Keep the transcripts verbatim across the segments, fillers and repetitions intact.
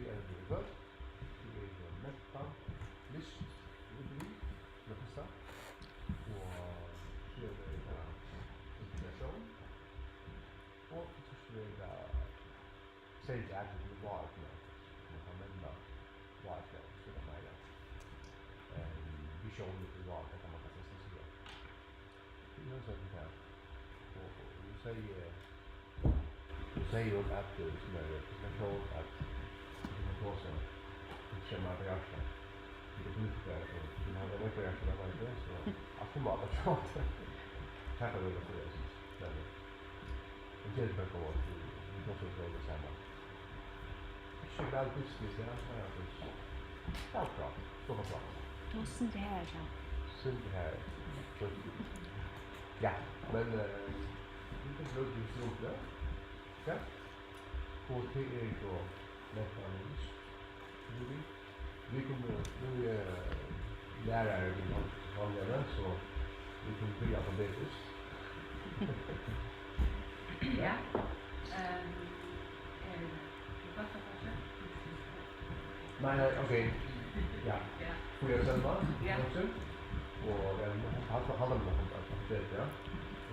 Eg eri fyri fólk, eg eri fyri mentan, list, útbúgving, fyri fyrsta, og síðan er tað integratión, og til síðst er tað serligt atlit í bláoygna, man kann nevna bláoygna, so kann man, eh, visjónir til bláoygna, kann man kanska siga. Eg hugsaði til tað. Og, og nú segði eg, nú segði hon, at, eh, sum er, sum er sjálv, at, sum er tosa, ikki er meira hjarta. Vit eru politikarar, so vit hava nógv hjarta, tað var ikki, so alt er málað sjálvt. Takk fyri tað, eg synist. Men, eh, men tað er bara gott, vit, vit tosa um tað sama. Ikki so væl business, ja, ja, ja, ja, bra, so var bra. Tú sýndi her, ja. Sýndi her. Ja, men, eh, vit eru nøgd við stundina, ja. Og tað er so mentanarlist. Vit kunnu, nú eri eg lærari við vanliga løn, so vit kunnu byrja alfabetiskt. Ja. Ehm, er, er gott at fara? Nei, nei, ok. Ja. Ja. Fríða Selma, ja. Hansen. Og, ja, halda, halda meg at, at, at, ja.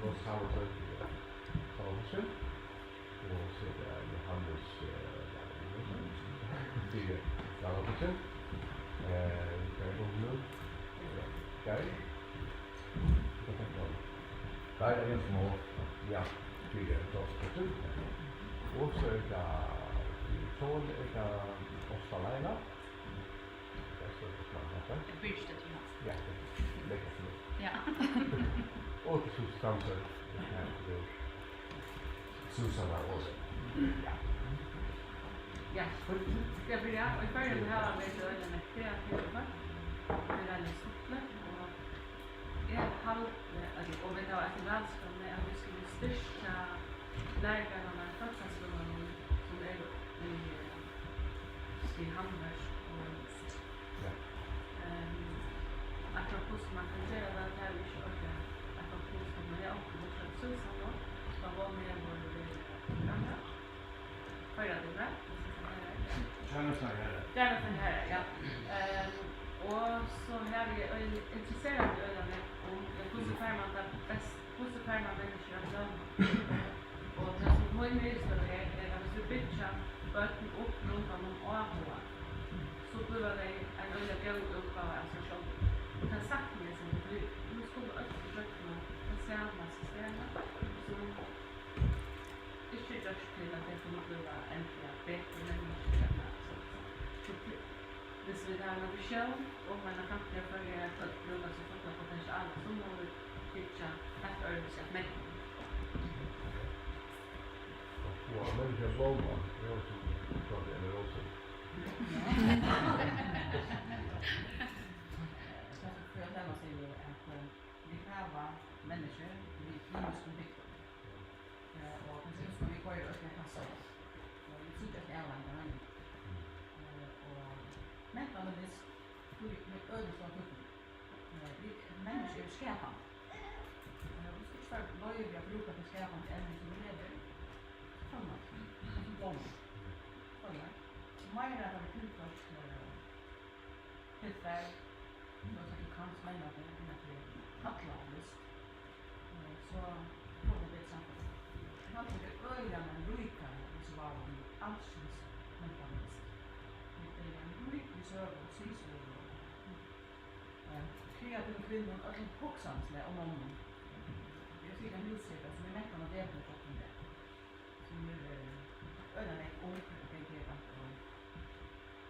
Og Samuel Sørensen, ja. Samuel Hansen. Og so er tað Johannes, eh, Geir Jakobsen. Eh, Geir Jakobsen. Ja, Geir. Geir Jakobsen. Ja, Geir Jakobsen. Og so er tað, so er tað Ásta Laila. Tað er so, man, man, man. Birgitta Thomas. Ja, tað er lekkert. Ja. Og til Susanne Strandberg. Ja, tað er Susanna Olsen. Ja. Ja. Skal eg byrja? Og í Føroyum hava vit øgiliga nógv kreativ fólk. Tað er veldig stuttligt, og eg haldi, at, og vit hava eitt valskránni, at vit skulu styrkja lærugreinarnar í fólkaskúlanum, sum eru í, eh, í handverk og list. Ja. Ehm, akkurát hvussu man kann gera tað, tað havi eg ikki orðið at fáa til, men eg átti tað frá Susannu, tá hon hevur verið programmað. Hoyra tit meg? Gjarna, Sara, her. Gjarna, Sara, her, ja. Ehm, og so havi eg øgil-, interesserað meg øgiliga nógv um, eh, hvussu fær man tað best, hvussu fær man menniskjur at gloyma? Og tað, sum mín niðurstøða er, er, at viss vit byggja børn upp rundan um áhuga, so blíva tey ein øgiliga góð útgáva av sær sjálvum. Og tað sakni eg, sum vit, nú skulu øll ígjøgnum tað sama systemið, sum ikki gjørt til, at tey kunnu blíva endiliga betri menniskjur ella so. So til, viss vit hava eina visjón um eina framtíð har Føroyar, at øll brúka sítt fulla potential, so mugu vit byggja heilt øðrvísi at mentan. Og menniskjan blómar, tað er eisini frá Emil Olsen. Ja. So fyri at nevna, sigi eg at, eh, vit hava menniskjur við ymiskum bygdum. Eh, og tað synist mær, vit koyra øll í kassan. Og vit síggja øll avleiðingarnar av tí. Eh, og mentan og list, tí er øgiliga stór týdningur. Eh, vit menniskju eru skapandi. Eh, viss tú ikki fært loyvi at brúka tey skapandi evni, sum tú hevur, so føllar tú. Sum blómar. Føllar. Meira at hava tilført, eh, tilfar, so at tú kanst menna teg, tú kanst kalla á list. Eh, so fáa vit betri samfelag. Eg haldi, tað er øgiliga ein ríkari, hvis vit vóru við alskyns mentan og list. Vit eru ein rík við søgu og siðsøgu og, eh, kreativum kvinnum, øllum hugsansligi og monnum. Eg fekk ein húsreka, sum er mentan og depilfólk í dag. Sum er, eh, øgiliga nógv ung, og tey gera og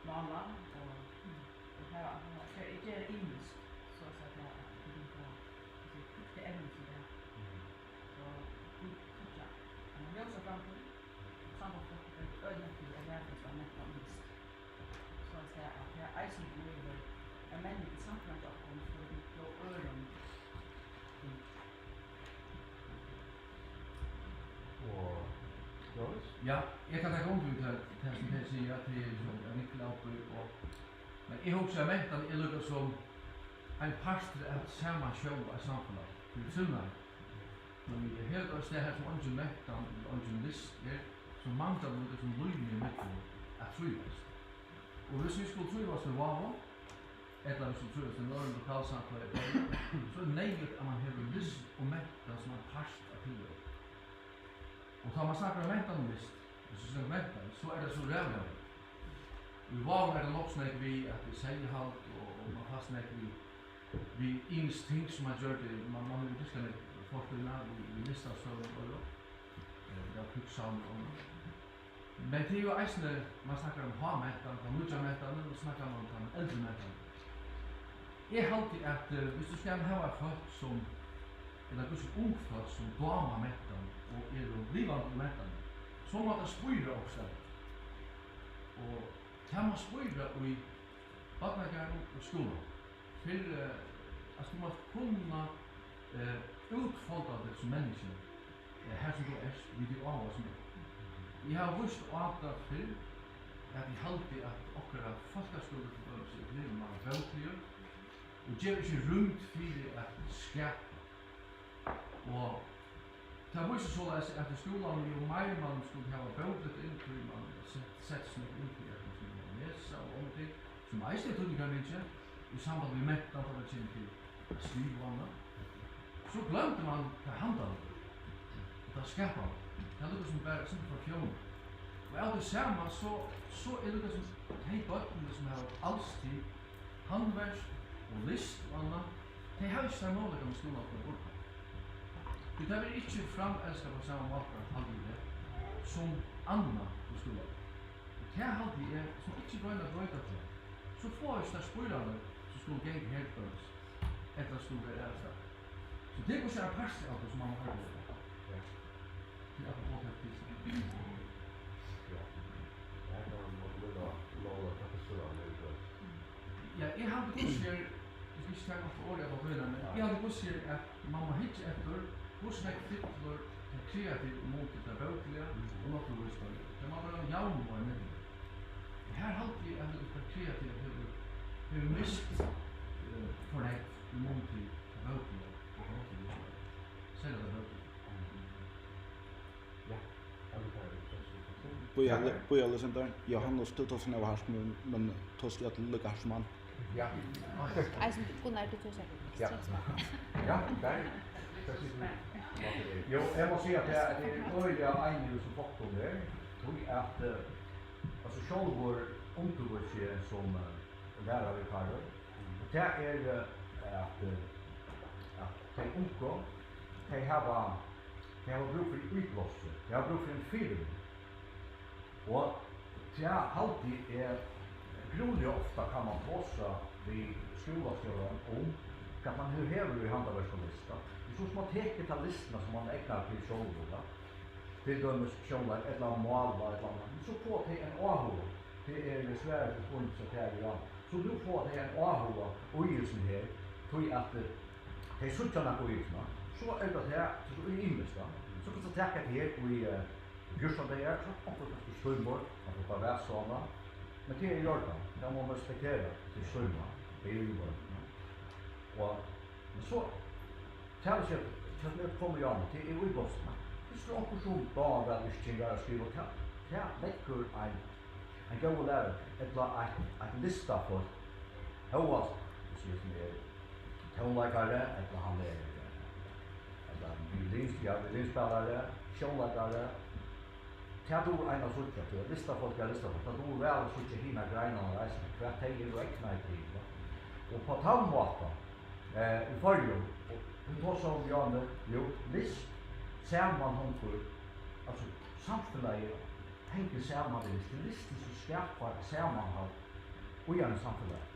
mála, og, og har, har, har gera ymiskt, so at siga, at tey kunnu fáa, altso, brúkt tey evni, sum tey hava. Mhm. So vit síggja eina ljósa framtíð, sambært fólk er øgiliga til at læra seg at mentan og list. So at siga, at tað eisini blívur ein menning í samfelagnum hjá okkum, so vit fáa øðrum til. Og Jóhannes? Ja, eg kann taka undir við tað, tað sum tey siga, at tey eru so, at vinkla ábyrgd og, men eg hugsi, at mentan er líka sum ein partur av sama sjó av samfelag, fyri trivnað. Men eg helt eitt stað har, sum eingin mentan, eingin list er, so manglar líka sum lív í miðjum at trívast. Og hvis vit skulu trívast í Vágum, ella hvis vit trívast í einum øðrum lokalsamfelagi, so er neyðugt, at man hevur list og mentan sum ein part av tilveru. Og tá man snakkar um mentan og list, hvis vit snakkar um mentan, so er tað so ræðuliga nógv. Í Vágum er tað nokk so nógv við, at tað er seyðahald, og, og man fæst nógv við, við ymisk ting, sum man gjørdi, man, man hevur dyrkað nógv fortíðina, við, við listastovum og øðrum, eh, ja, Krígssavn og annað. Men tað er jú eisini, man snakkar um hámentan, tann nýggja mentan, nú snakkar man um tann eldru mentan. Eg haldi, at, eh, viss tú skal hava fólk sum, ella hvussu ung fólk sum dáma mentan og eru livandi í mentan, so má tað spíra okkurt staðni. Og tað má spíra í barnagarðinum og skúlanum. Fyri, eh, at tú mást kunna, eh, útfolda teg sum menniskja, eh, har sum tú ert, við tí áhuga sum er. Eg havi víst á tað fyrr, at eg haldi, at okkara fólkaskúli til dømis er blivin meira bókligur og gevur ikki rúmd fyri at skapa. Og tað vísir soleiðis, at í skúlanum, jú meir man skuldi hava bókligt inn, tí man set-, setti seg nógv inn í, at man skuldi lesa og onnur ting, sum eisini er týdningarmikið í samband við mentan, tá tað kemur til at skriva og annað, so gloymdi man tað handalíka, tað skapandi. Tað er líka sum bara eitt sindur forfjónað. Og av tí sama, so, so er líka sum tey børnini, sum hava alstig, handverk og list og annað, tey hava ikki teir møguleikarnar í skúlanum, sum tey burdu. Tí tað verður ikki framelskað á sama máta, haldi eg, sum annað í skúlanum. Og tað haldi eg, sum ikki royna at broyta tað, so fáa vit ikki tær spílarnar, sum skulu ganga her til dømis, ella skulu vera aðrastaðni. So tað er kanska ein partur av tí, sum man má arbeiða við. Ja. Til at fáa tað til. Ja. Her kann man líka lova at fyrra, men Ja, eg haldi hvussu er, eg skal ikki taka alt orðið av Paulínu, men eg haldi hvussu er, at man má hyggja eftir, hvussu nógv fyllir tað kreativa í mun til tað bókliga og náttúruvísindaliga. Tað má vera ein javnvági millum. Og her haldi eg, at tað kreativa hevur, hevur mist, eh, for nógv í mun til tað bókliga og tað náttúruvísindaliga. Serliga tað bókliga. Ja. Bíða, bíða, Alexander. Johannes, tú tosar nú hart, men, men tosar tú líka hart sum hann? Ja. Eisini Gunnar, tú tosar ekstra smátt. Ja, der. Hvat sigur tú? Jo, eg má siga, at eg, at eg eri øgiliga einig við hesum faktum her, tí at, eh, altso, sjálvur undirvísi eg sum, eh, læraravikarur. Og tað er, eh, at, eh, at tey ungu, tey hava, tey hava brúk fyri íblástri, tey hava brúk fyri ein fyrimynd. Og tað haldi eg, grúiliga ofta kann man tosa við skúlastjóran um, hvat man nú hevur í handaverkum lista. Hvis man tekur ta listina, sum man egnar til sjálvur, ja, til dømis sjónleik ella mála ella annað, so fáa tey ein áhuga. Tað er svarið til spurning, so tað er ja. So nú fáa tey ein áhuga í hesum her, tí at, eh, tey síggja nakað í hesum, so er tað her, so er ymiskt, ja. So kanst tú taka tað her í, eh, fjúrtan dagar, so onkur kanska svímur, man fær bara vasa og annað. Men tað er í ordan, tað má man respektera, tað er svímur, tað er í ordan, ja. Og, men so, tað vil siga, tað sum er komið í ár, tað er íblástri. Hvis tað er onkur sum dámar væl yrkingar at skriva, tað, tað leggur ein, ein góður lærari, ella eitt, eitt listafólk, hóast, eg sigi sum er, tónleikari, ella hann er, ella violins-, ja, violinspælari, sjónleikari, tað dugir ein at síggja, tí at listafólk er listafólk, tað dugir væl at síggja hinar greinarnar eisini, hvat tey eru egnaði til, va? Og á tann mátan, eh, í Føroyum, og vit tosaðu um, Jane, jú, list samanhongur, altso, samfelagið hongur saman við list. Tað er listin, sum skapar samanhald í einum samfelagi.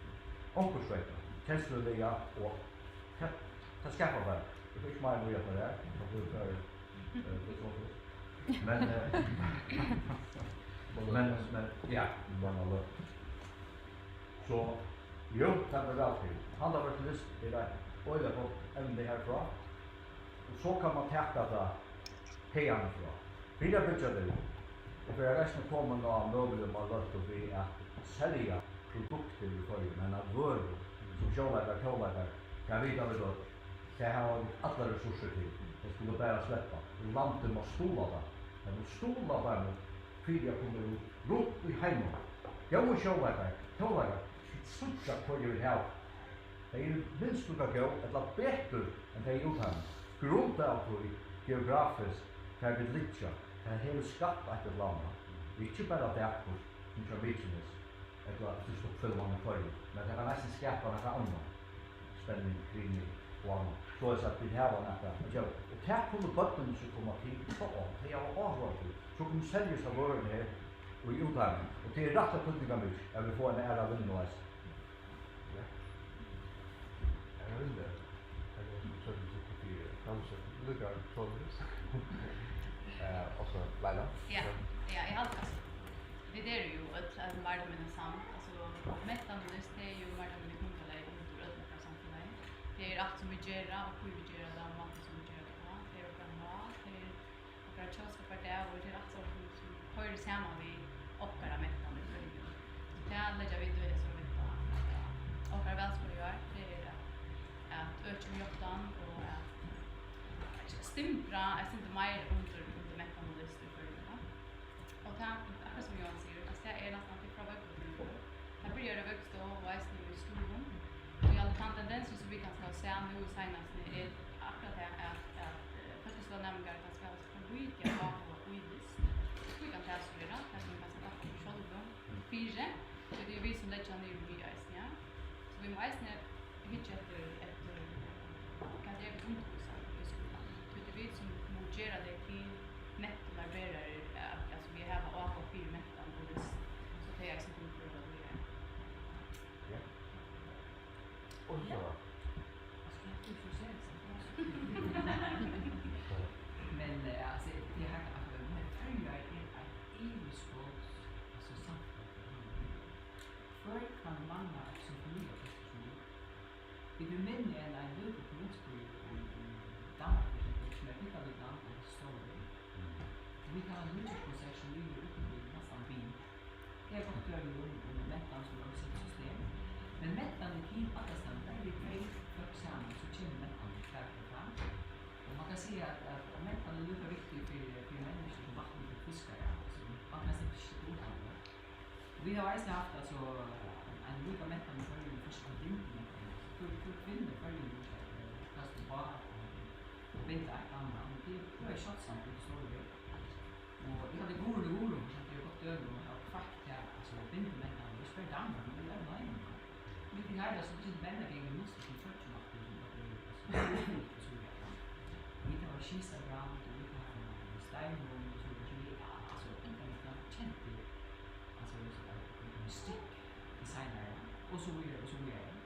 Onkursvegna, kensluliga og tað, tað skapar bara. Eg fái ikki meira at vita, hvat tað er. Tað blívur for, eh, for trongt. Men, eh, men, men, ja, bara løg. So, jú, tað ber væl til. Handaverk og list er eitt øgiliga gott evni herfrá. Og so kann man taka tað haðani frá. Byrja at byggja tað upp. Og fyri at restin koma á møguliga man løttu við at selja produktir í Føroyum, men at vøru sum sjónleikar, tónleikar, tað vita vit øll. Tað hava vit allar resursir til. Tað skulu bara sleppa. Og landið má stuðla tað. Tað má stuðla teimum fyri at koma út runt í heiminum. Góðir sjónleikarar, tónleikarar, tit síggja, hvør eg vil hava. Tey eru minst líka góð ella betur enn tey í útheiminum. Grundað av tí, geografiskt, har vit liggja, tað hevur skapt eitt ella annað. Ikki bara dapurt, sum hjá Mykines, ella at fyrst uppfyllir mann í Føroyum, men tað kann eisini skapa nakað annað. Spenning, krimi og annað. Soleiðis at vit hava nakað at gera. Og tað kunnu børnini, sum koma til, fáa. Tey hava áhuga til. So kunnu selja hesa vøruna her í útheiminum. Og tað er rættiliga týdningarmikið, at vit fáa eina aðra vinnu eisini. Ja. Aðra vinnu. Tað er sum søgn, sum fyri framsøgn. Líka soleiðis. Eh, og so Laila. Ja. Ja, eg haldi, altso, vit eru jú øll, altso, meir ella minni samd. Altso, mentan og list, tað er jú meir ella minni grundarlagið undir øllum okkara samfelagi. Tað er alt, sum vit gera, og hví vit gera tað, og mátin, sum vit gera tað uppá. Tað er okkara mál, tað er okkara tjóðskapardagur, tað er alt sovorðið, sum, sum hoyrir saman við okkara mentan í Føroyum. Og tað leggja vit í hesa viku, at okkara valskeið í ár, tað er at, at økja um játtan og at stimbra eitt sindur meir undir, undir mentan og list í Føroyum, ja. Og tað, akkurát sum Jóhan sigur, altso, tað er næstan alt frá vøggu til vøggu. Tað byrjar í vøggustovu og eisini í skúlum. Og eg haldi, tann tendensin, sum vit kanska hava sæð nú í seinastuni, er akkurát tað, at, at, eh, fólkaskúlanæmingar kanska hava so lítið áhuga í list. Hví kann tað so vera? Tað sum kanska datt okkum sjálvum fyri. Tí tað eru vit, sum leggja niður í eisini, ja. So vit mugu eisini hyggja eftir, eftir, hvat er vit undirvísa í skúlanum? Tí tað eru vit, sum mugu gera tey til mentanarberarar, at, altso, vit hava áhuga fyri mentan og list, so tey eisini kunnu føra tað víðari. Ja. Og so. Altso, eg havi ikki sæð tað. Men, eh, altso, eg har, altso, men Føroyar er eitt yvirskots, altso, samfelagsfelags. Hvør kann manna eitt symfoniorkestur sum vit? Vit eru minni enn ein lítil kommunuskúli í, í Danmark, fyri eksempel, sum er pinkulítið land og stórur. Mm. Vit hava nýggjárskonsertir sum yvirhøvur eru upptikin næstan við. Tað er gott dømi um, um mentan sum er sett í system. Men mentan er til allastaðni, har eru tvey fólk saman, so kemur mentan til fram. Og man kann siga, at, at, at mentan er líka viktig fyri, fyri menniskju sum vatn fyri fiskar, ja. Altso, man kann slett ikki sleppa út av tað. Vit hava eisini havt, altso, ein líka mentan í Føroyum, fyrst ein bindimentan. Tú, tú finnur Føroyum, eh, kanska bát og, og binda eitt og annað, men tað er, tað er sjáldsamt í stóru. Og eg haldi, Guðrun og Guðrun, fyri eksempel, er eitt gott dømi um at hava kveikt tað, altso, bindimentan, ikki bara í Danmark, men í øllum heiminum. Vit hava so, vit menn ganga í mønstrum sum tvørtur um, at tað er, altso, og so víðari. Vit hava Kisabrand, og vit hava Steinunn, og so víðari, sum er, altso, ein av teimum kentu, altso, so, eh, stikk designarar, og so víðari, og so víðari.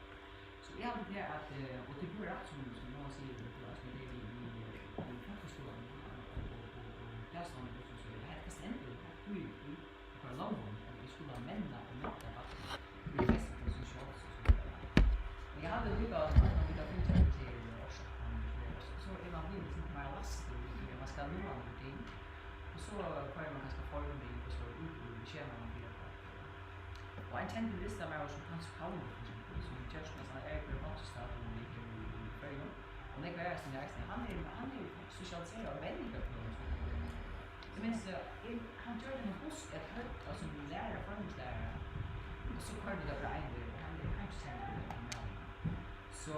So eg haldi tað at, eh, og tað blívur rætt, sum, sum Jóhan sigur, at tað er, altso, tað er við, við, við fólkaskúlanum, og, og, og, og dagstovnum, og so, so, tað, tað stendur, tað blívur, blívur, okkara lógum, at vit skulu menna og menta barnið í flestu funktións og so víðari. Men eg haldi líka, at vit hava fingið til orsøkina, so, so er man blivin sum meira læstur í, í, man skal læra nøkur ting. Og so koyrir man kanska forming og so út í skemanum fyri at, og ein kendur listamaður sum Hans Pauli, fyri eksempel, sum hevur gjørt næstan allar bátustatur í, í, í Føroyum. Og nógv aðrastaðni eisini. Hann er, hann er sosialiseraður á menningarplan, so eg minnist, eh, eg, hann gjørdi eina busk at høvda sum lærara, fornlívslærara, og so koyrdi tað bara ein veg, og hann er heimskendur, tann maðurin. So,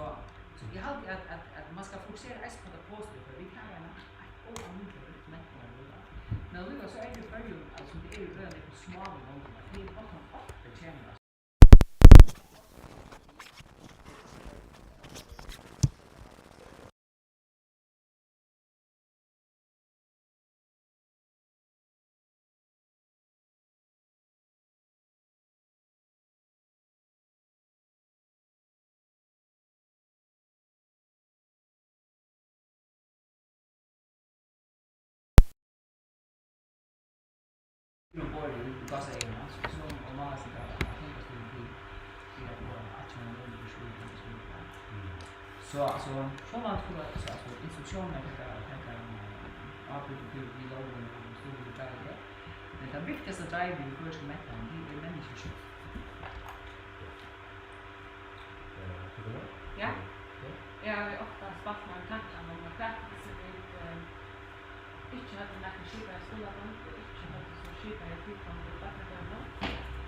so eg haldi, at, at, at man skal fokusera eisini á tað positiva, for vit hava eina, eitt óalmindiliga ríkt mentanarlív, ja. Men allíkavæl so er tað í Føroyum, at sum tað er í øgiliga smáum londum, at tað er botnað upp, tað kemur, Nú borðið í gásaeygum, so, so, og mála seg bara, at henda stundin til, til at fáa at kjanna løn og skuld, og skuld, ja. Mm. So, altso, sjálvandi skulu, altso, altso, instruksjónirnar taka, taka, um, ábyrgd og fyri, við lógum og støðugum dreivi. Men tað viktigasta dreivið í føroysku mentan, tað er menniskjur sjálv. Eh, Katarina? Ja. Ja. Eg havi ofta spælt mær við tankan um, at hvat, hvis vit, eh, ikki høvdu nakra skipaða skúlagongd og ikki høvdu so skipaða tilgongd í barnadøgurðanum,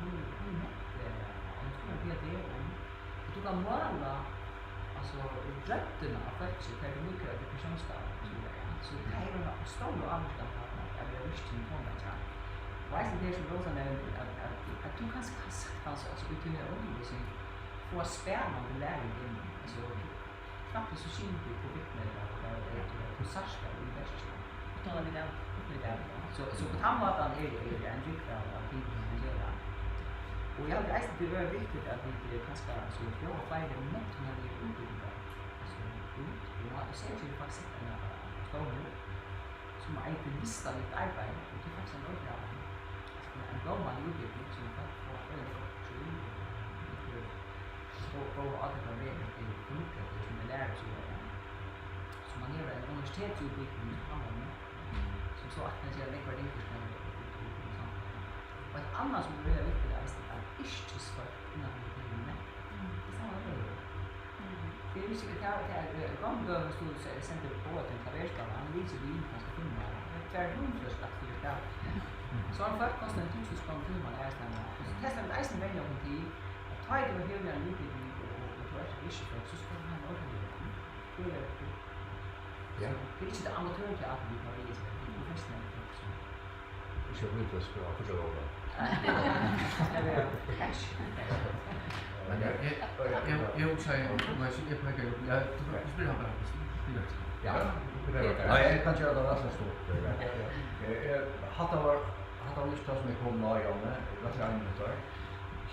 hon er, hon er ment, eh, hon skrivar P H D um, at tú kann mála, altso, røddina á fólki, tá tú líkar at persónstava, og so víðari, ja. So tað hevur eina stóra ávirkan á, at, at vera virkin í tónleiki, ja. Og eisini tað, sum Rósa nevndi, at, at, at tú kanska kanst saktans, altso, í tíni undirvísing, fáa spælandi læring inn, altso, knappliga so skilur tú, hvør bitnar tað, og tað er, at tú sært tað í verkinum. Uttan at vita av. Uttan at vita av, ja. So, so á tann mátan er, er ein rúgva av, av ting, sum man ger, ja. Og eg haldi eisini, tað er øgiliga viktigt, at vit, eh, kanska, so, bjóða fleiri mentanarligar útbúgvingar, altso, út. Og nú, eg sigi ikki, vit fáa sett eina, eh, stovn nú, sum eitur listarligt arbeiði, og tað er faktiskt ein øgiliga, altso, ein, ein góð útbúgving, sum fólk fáa øgiliga gott til, og, og, góð, góð ábyrgd av vegnum til politikarar, sum er lærarar, so, ja. So man hevur eina universitetsútbúgving í Havn, sum so aftur kann gera nógvar ringar til í, í, í samfelagnum. Og eitt annað, sum er øgiliga viktigt, er eisini, at yrkisfólk innan fyri mentan. Mm. Tað er sama, tað er. Mm. Tað er ikki, tað er, tað er, eh, gomul dømi, sum tú se-, sendir boð til klaverspælaran, hann vil ikki við, kanska fimm ár. Tað er tvær hundrað aftur í spæl. So hann fólk kostar ein tíggju túsund krónur tíman aðrastaðni. Og so tað skal vit eisini venja okkum til, at tá ið tú hevur eina útbúgving og, og, og tú ert yrkisfólk, so skal tú hava ein ordan løn. Tað er, ja. Tað er ikki tað amatørteatur, vit hava við, tað er professionellt fólk, sum... Ikki at vita, skal hava fíggjarlóg. Ella, æsj. Men eg, eg, eg, eg hugsaði, um eg, eg peikaði upp, ja, tú, tú spyr hann bara, spyr hann. Ja, tað er bara... Nei, eg kann gera tað rætt so stutt. Eh, eh, hatta var, hatta var júst tað, sum eg kom inn á, Janne, rætt í ein minuttur.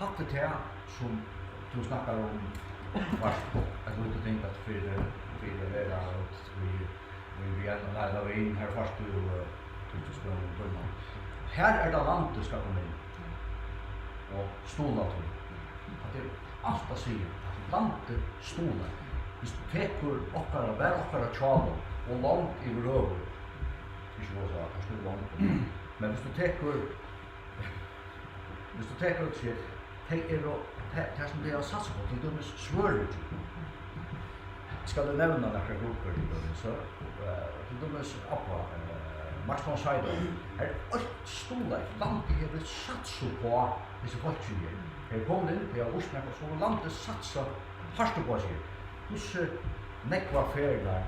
Hatta er tað, sum tú snakkar um, fært eitt lítið ting at fyri, fyri at vera út við, við, við ein, nei, tað var ein, her fært tú, eh, tíggju túsund krónur um tíman. Her er tað landið skal koma inn og stuðla tí. At tað er alt at siga, at landið stuðlar. Viss tú tekur okkara, var okkara tjálum og lond yvirhøvur, Ikki rosa, kanska er gongd. Men viss tú tekur, viss tú tekur, tey eru, tað, tað sum tey hava satsað uppá, til dømis svøríki. Skal eg nevna nakrar grupur, til dømis, so, eh, til dømis ABBA, eh, Max von Sydow. Her er eitt stuðla, landið hevur satsað uppá hesi fólkini her. Her er komin inn, tey hava víst nakað, so landið satsað hart uppá seg. Hvussu nógvar ferðir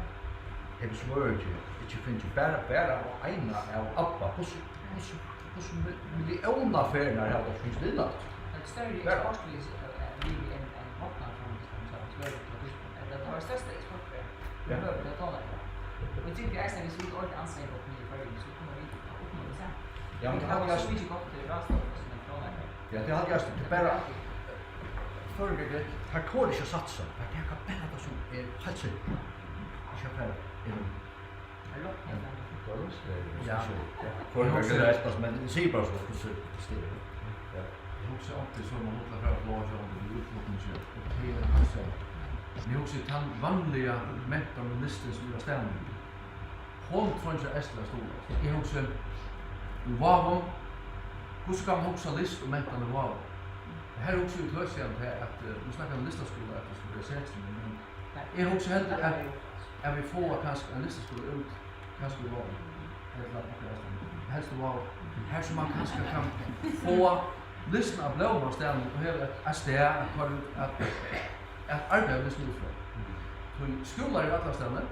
hevur Svøríki ikki fingið bara, bara eina av ABBA? Hvussu, hvussu, hvussu mi-, milliónar ferðir hava teir fingið inn aftur? Ein størri eksport við, eh, við enn, enn Hornafjørður, sum sagt, Svøríki frá Týsklandi. Tað var størsta eksportferð. Ja. Tað var tað. Og eg tykki eisini, viss vit orðiliga anstreinga okkum í Føroyum, so kunnu vit uppnå tað sama. Ja, men vit hava so mikið gott til ráðstøðu sum ein króna. Ja, tað haldi eg, tað er bara, føroyingar, teir tora ikki at satsa. Teir taka bara tað sum er heilt sikkurt. Ikki at fara inn. Ja. Føroyingar eru eitt, men eg sigi bara so, hvussu tað er. Ja. Eg hugsi altíð so, man hugsa frá at fáa seg um til útflutning, og tað er heilt sikkurt. Men eg hugsi, tann vanliga mentan og listin sum er á staðnum, hon treingir eisini at stuðlast. Eg hugsi, í Vágum, hvussu kann man hugsa list og mentan í Vágum? Her hugsi eg í tøð síðan tað, at, eh, nú snakkar vit um listaskúla, at tað skal vera setrin, men eg hugsi heldur, at, at vit fáa kanska ein listaskúla út, kanska í Vágum, ella okkurt annað, helst í Vágum, har sum man kanska kann fáa listin at blóma á staðnum og hevur eitt, eitt stað at koyra út, at, at arbeiða við listina út frá. Tí skúlar eru allastaðni,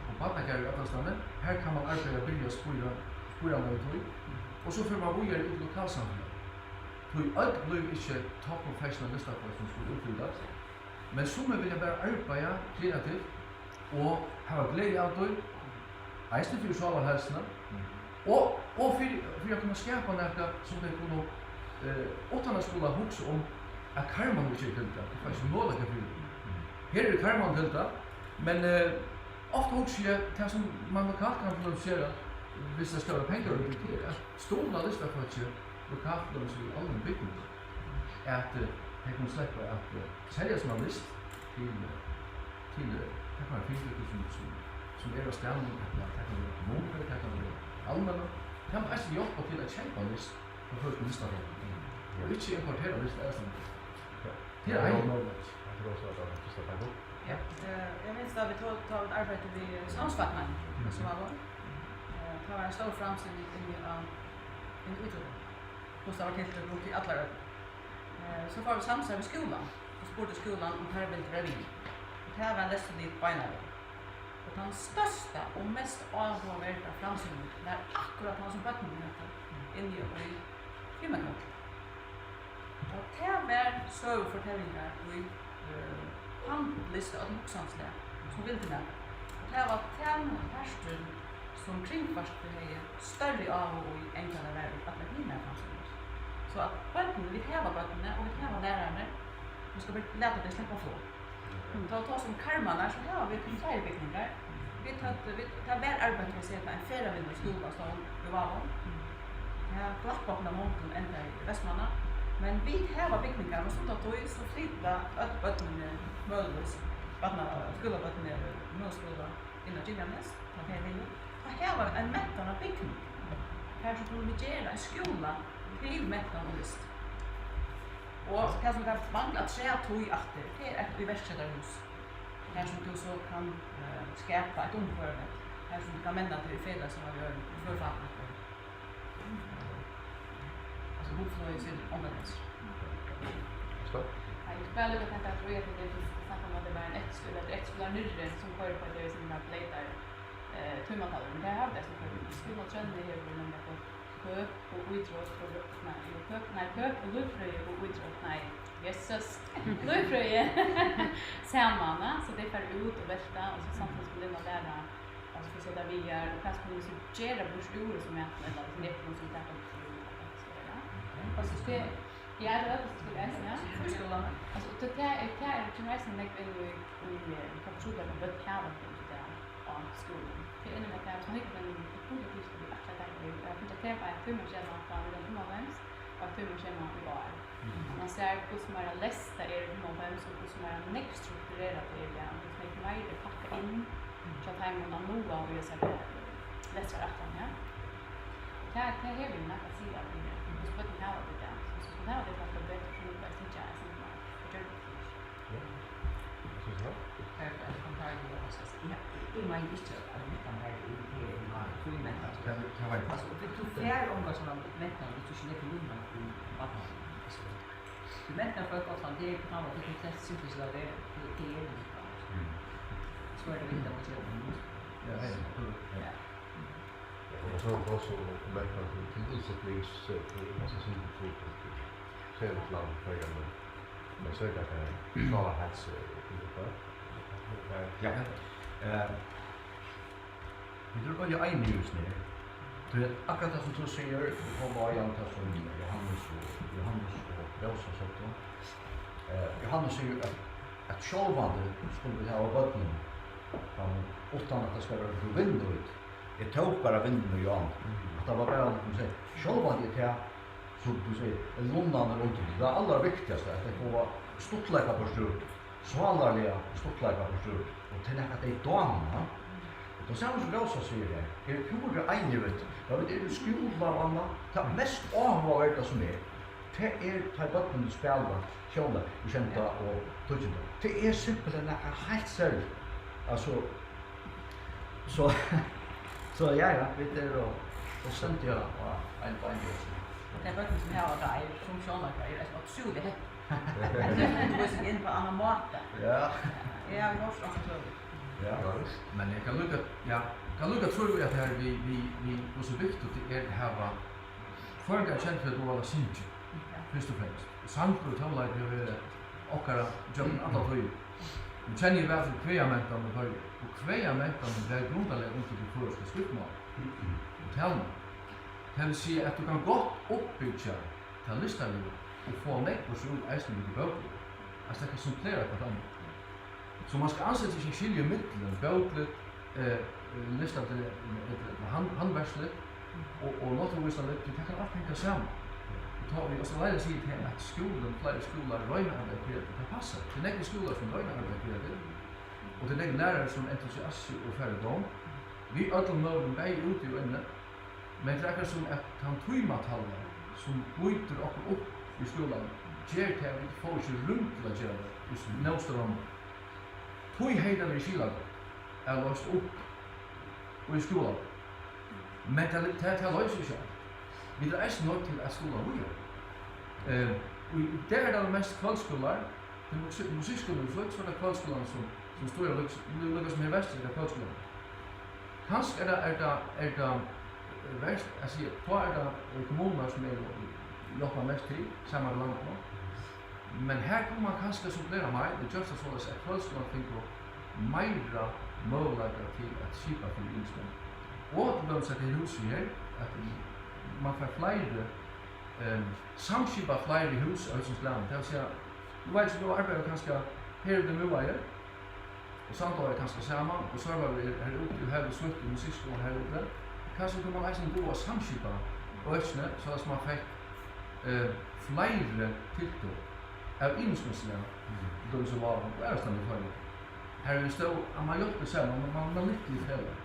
og barnagarðar eru allastaðni. Har kann man arbeiða, byrja at spíra, spíra við tí. Og so fer man víðari út í lokalsamfelagið. Tí øll blíva ikki top professional listafólk, sum skulu útbildast. Men summi vilja bara arbeiða kreativt og hava gleði av tí, eisini fyri sálarheilsuna, og, og fyri, fyri at kunna skapa nakað, sum tey kunnu, eh, uttan at skula hugsa um, at karmarnir ikki eru til tað. Tey fáa ikki møguleika fyri tí. Her eru karmarnir til tað, men, eh, ofta hugsi eg, tað sum man lokalt kann finansiera, viss tað skal vera pengar í tí, er at stuðla listafólki lokalt, til dømis við onnur bygning, at, eh, tey kunnu sleppa at, eh, selja sína list til, eh, til, eh, tað kann vera fyritøkur sum, sum, sum eru á staðnum, ella tað kann vera kommunur, tað kann vera almenna. Tað má eisini hjálpa til at keypa list frá føroyskum listafólkum. Og ikki importera list aðrastaðni. Ja. Tað er ein møguleiki. Takk fyri at tú fyrst at taka upp. Ja, eh, eg minnist, tá vit to-, tá vit arbeiddu við Samsvartnan, mhm, sum var von. Eh, tá var ein stór framsýning inni á, inni í Útróðri. Hvussu tað var tiltøk rundt í allar ørnar. Eh, so fóru vit samsvar við skúlan og spurdu skúlan, um teir vildu vera við. Og tað var lestulit beinanvegin. Og tann størsta og mest áhugaverda framsýningin var akkurát tann, sum børnini høvdu inni í Kvinnakóp. Og tað var søgufortellingar í, eh, handlist og øllum hugsandi slag, sum vildi nakað. Og tað var tann parturin, sum Kringvarpið hevði størri áhuga í, enn hvat tað var í allar hinar framsýningar. So at børnini, vit hava børnini og vit hava lærararnar, vit skulu bara lata tey sleppa flog. Tá vit tosa um karmarnar, so hava vit fleiri bygningar. Vit høvdu, vit, tað var arbeitt við at seta ein ferðavinnuskúla á stovn í Vágum. Tað glapp okkum, at mongin endaði í Vestmanna. Men vit hava bygningar, men sum tað dugir, so flyta øll børnini møguliga, barna-, skúlabørnini, møguskúla inn á Giljanes, tá tey vilja. Tá hava vit ein mentanarbygning, har sum kunnu vit gera ein skúla til mentan og list. Og tað, sum kann mangla afturat aftur, tað er eitt íverksetarhús, har sum tú so kann, eh, skapa eitt umhvørvi, har sum tú kann menna teg í felag saman við øðrum, í hvør faklutur. Altso, hugflogið til omvendis. Skál. Nei, eg spæli við hetta, at eg, at eg snakka um, at tað var ein eftirskúli, at eftirskúlar niðri, sum koyra upp á tey, sum hava bleytar, eh, tímatalur, men tað hava tey eisini koyrt. Skúlin á Trøðni hevur nemliga koyrt køk og ítrótt og, nei, jú, køk, nei, køk og lívfrøði og ítrótt, nei, Jesus, lívfrøði saman, ja, so tey fara út og velta, og so samstundis kunnu læra, altso, hvussu hetta vigar, og hvat kunnu vit so gera burtur úr hesum matin, ella hesum eplum sum taka burtur úr, hvat tað skal vera. Altso, tað, ja, tað er øll skúli eisini, ja. Í skúlanum. Altso, tað, tað er, tað er, kemur eisini nógv inn í, í, eh, hvat trupulleikar børn hava, tað er á skúlanum. Tað er inni við tað, sum hyggur, men tað er fullt av fyrstu, at tað er, eg havi funnið tað, eitt tímaskjema frá nítjan hundrað og fimmoghálvfems, og eitt tímaskjema í ár. Mhm. Man sær, hvussu meira leyst tað er í fimmoghálvfems, og hvussu meira nógv strukturerað tað er í dag, hvussu nógv meira er pakkað inn hjá teimum at náa í hesar dagar. Lestraraftan, ja. Tað, tað hevur jú nakað at siga um, hvussu børn hava tað í dag. So, so hava tey kanska betur, so vit bara síggja eitt sindur meir og gjørligt fyri. Ja, eg síggi tað. Tað er ein kommentar, eg vil også, altso, eg, eg meini ikki, at mentan bara er, er, er, er, er mentan. Tað, tað var... Altso, tú, tú fært ongan sovorðnan mentan, viss tú ikki leggur munn á barnið, altso. Tí mentan fólk ofta, tað er á tann mátan, tað er komplett simpelt, so tað er, tað, tað er mentan. Mm. So er tað við tað, man ger. Ja, ja, ja. Ja. Ja, og so, og so mentan til, til útflutnings, eh, til, altso, sum til, til, til, til land, Føroyar, men, men so er tað, eh, sálarheilsu, eh, til, til, ja. Eh, Vit eru øgiliga einir í hesum her. Tí at akkurát tað, sum tú sigur, og kom á, Jan, tað sum Jóhannes og, Jóhannes og Rósa søgdu. Eh, Jóhannes sigur, at, at sjálvandi skulu vit hava børnini, men uttan at tað skal vera til vinnu í tí. Eg tók bara vinnuna, Jan. Mhm. At tað var bara, sum seg, sjálvandi er tað, sum tú sigur, er lunnarnir undir. Tað er allarviktigasta, at tey fáa stuttleika burtur, sálarliga stuttleika burtur, og tað er nakað, tey dáma. Og tað sama sum Rósa sigur her, eg eri púra einig við, tá vit eru í skúla og annað, tað mest áhugaverda sum er, tað er, tá børnini spæla, spæla í sjeynda og tíggjunda. Tað er simpelthen nakað heilt serligt. Altso, so, so ja, ja, vit eru og, og sendi á, á ein bein. Tey børnini, sum hava tað, eru sum sjónleikarar, eru ótrúliga heppin. At tú vísir inn á annan máta. Ja. Eg havi hoyrt okkurt sovorðið. Ja. Men eg kann líka, ja, kann líka trúgva, at tað her við, við, við hvussu viktigt tað er at hava føroyingar kend fyri at duga at syngja, ja, fyrst og fremst. Sangur og tónleik hevur verið okkara gjøgnum alla tíð. Nú kenni eg væl til kvæðamentan í Føroyum, og kvæðamentanin var grundarlag undir tí føroyska skriftmál og talmál. Tað vil siga, at tú kann gott uppbyggja tað listaliga og fáa nógv burtur úr eisini við tí bókliga. Altso, tað kann supplera hvørt annað. So man skal als ikki skilja millum bókligt, eh, eh, listligt, eh, ella hand-, handverksligt og, og náttúruvísindaligt, tí tað kann alt hanga saman. Og tá ið Ásta Laila sigur til, at skúlin, fleiri skúlar royna at arbeiða kreativt, tað passar. Tað eru nógvir skúlar, sum royna at arbeiða kreativt, og tað eru nógvir lærarar, sum entusiasmerar og fær í gongd við øllum møguligum, bæði úti og inni. Men tað er akkurát sum, at tann tímatalvan, sum býtur okkum upp í skúlanum, ger tað, at vit fáa ikki rúm til at gera tað í s-, nóg stóran mun. Tí hevði tað verið skilagott at loyst upp í skúlanum. Men tað, tað, tað loysir ikki alt. Vit eru eisini noydd til at stuðla víðari. Eh, og í dag er tað mest kvøldskúlar, til musik-, musikkskúlin í Fløt, so er tað kvøldskúlin, sum, sum stýrir líka, líka sum her vestur, er tað kvøldskúlin. Kanska er tað, er tað, er tað, eh, verst at siga, tá er tað, eh, kommunurnar, sum eru, hjálpa mest til, saman við landinum. Men her kundi man kanska supplera meir og gjørt tað soleiðis, at kvøldskúlarnir fingu meira møguleika til at skipa fyri ymiskum. Og til dømis at her húsið her, at man fær fleiri, ehm, samskipa fleiri hús av hesum slagnum. Tað vil siga, nú veit eg ikki, nú arbeiða kanska, her er tað Miðvági, og Sandavágur kanska saman, og Sørvágur er her úti, og her er slíkt í musikkskúlanum her úti. Kanska kundi man eisini duga at samskipa økini, soleiðis man fekk, eh, fleiri tiltøk av ymiskum slag, mm, til dømis í Vágum og aðrastaðni í Føroyum. Har vit stóðu, at man hjálpti saman, man, man, man lyfti í felag.